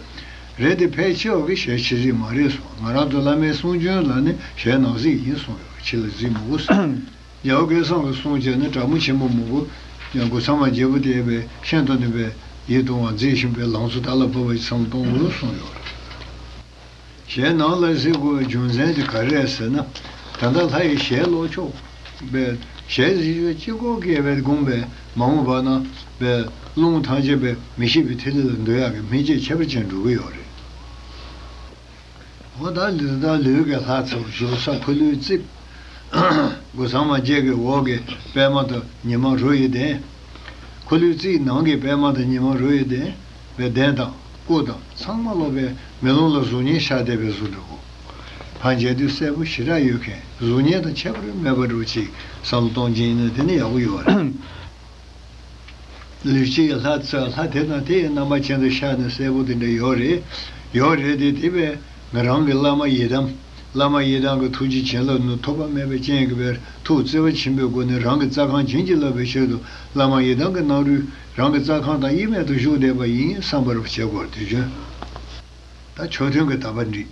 རེད་དེ་ཕལ་ཆེ་བ་གིས་ཞལ་ཕྱི་གཟིགས་མ་རེད་གསུངས། ང་རང་ཚོ་བླ་མའི་གསུང་རྒྱུན་ལ་ནི་ཞལ་ནང་གཟིགས་ཡིན་གསུངས་ཡོད། ཕྱི་ལ་གཟིགས་མི་དགོས་གསུངས། རྒྱལ་བ་སྐལ་བཟང་གིས་གསུངས་བྱས་ན་དྲག་མོ་ཆེན་པོ་མི་དགོས། ཡང་དགུ་ཚང་མ་བརྒྱད་པོ་དེ་བས་ཤིན་ཏུ་ནུས་པའི་ཡིད་དུ་འོང་མཛེས་ཤིང་པའི་ལང་ཚོ་དག་ལ་བབས་པ་ཞིག་བསམ་གཏོང་དགོས་གསུངས་ཡོད་རེད། ཞལ་ནང་ལ་གཟིགས་དགོས་པའི་རྒྱུ་མཚན་དེ་ག་རེ་རེད་ཟེར་ན། ད་ལྟ་ལྷ་ཡི་ཞལ་ལོག་ཕྱོགས་པའི་ཞལ་གཟིགས་ཕྱོགས་གཅིག་པོ་སྐྱེས་པའི་དགོངས་པས་མ་འོངས་པ་ན་པའི་རླུང་ཐམས་ཅད་པའི་མི་ཤིགས་པའི་ཐིག་ལེ་ལ་འདུ་ཡག་གི་སྨིན་བྱེད་ཁྱད་པར་ཅན་འགྲོ་གི་ཡོད་རེད། འོ་ད་ལུས་ད་ལུས་ཀྱི་ལྷ་ཚོ་བཞུགས་ས་ཁུ་ལུའི་རྩིབས། དགུ་ཚང་མ་བརྒྱད་ཀྱི་འོག་གི་པད་མ་དང་ཉི་མ་རོ་ཡི་གདན། ཁུ་ལུའི་རྩིབས་ནང་གི་པད་མ་དང་ཉི་མ་རོ་ཡི་གདན། པའི་གདན་དང་སྐུ་དང་ཚང་མ་ལོག་པའི་མེ་ལོང་ལ་གཟུགས་བརྙན་ཤར་བསྡད་པའི་གཟུགས་འདྲ་བོ། ཕར་མཇལ་དུས་གསལ་པོ་ཞེ་དྲག་ཡོད་མཁན་གཟུགས་བརྙན་དང་ཁྱད་པར་མེད་པ་འདྲ་བོ་ཅིག་བསམ་བློ་གཏོང་གྱིན་ཡིན་ན་དེ་ནི་ཡག་པོ་ཡོད་རེད། ལུས་ཀྱི་ལྷ་ཚ་ལྷ་དེ་དང་དེ་ཡི་རྣམ་པ་ཅན་དུ་ཤར་ནས་གསལ་པོ་དེ་འདྲ་ཡོད་རེད། ཡོད་རེད་དེ་དེ་བས་ང་རང་གི་བླ་མ་ཡི་དམ། བླ་མ་ཡི་དམ་གྱི་ཐུགས་རྗེ་བྱིན་རླབས་ནི་ཐོགས་པ་མེད་པའི་རྐྱེན་གྱིས་པའི་ཐུགས་བརྩེ་བ་ཆེན་པོའི་སྒོ་ནས་རང་གི་རྩ་ཁང་བྱིན་གྱིས་བརླབས་པའི་ཆེད་དུ་བླ་མ་ཡི་དམ་གྱི་སྣང་རུས་རང་གི་རྩ་ཁང་དང་དབྱེར་མེད་དུ་བཞུགས་བསྡད་པ་ཡིན་བསམ་པར་བྱེད་དགོས་དེ་བྱོས། ད་མཆོད་རྟེན་གྱི་དག་པ་འགྲིག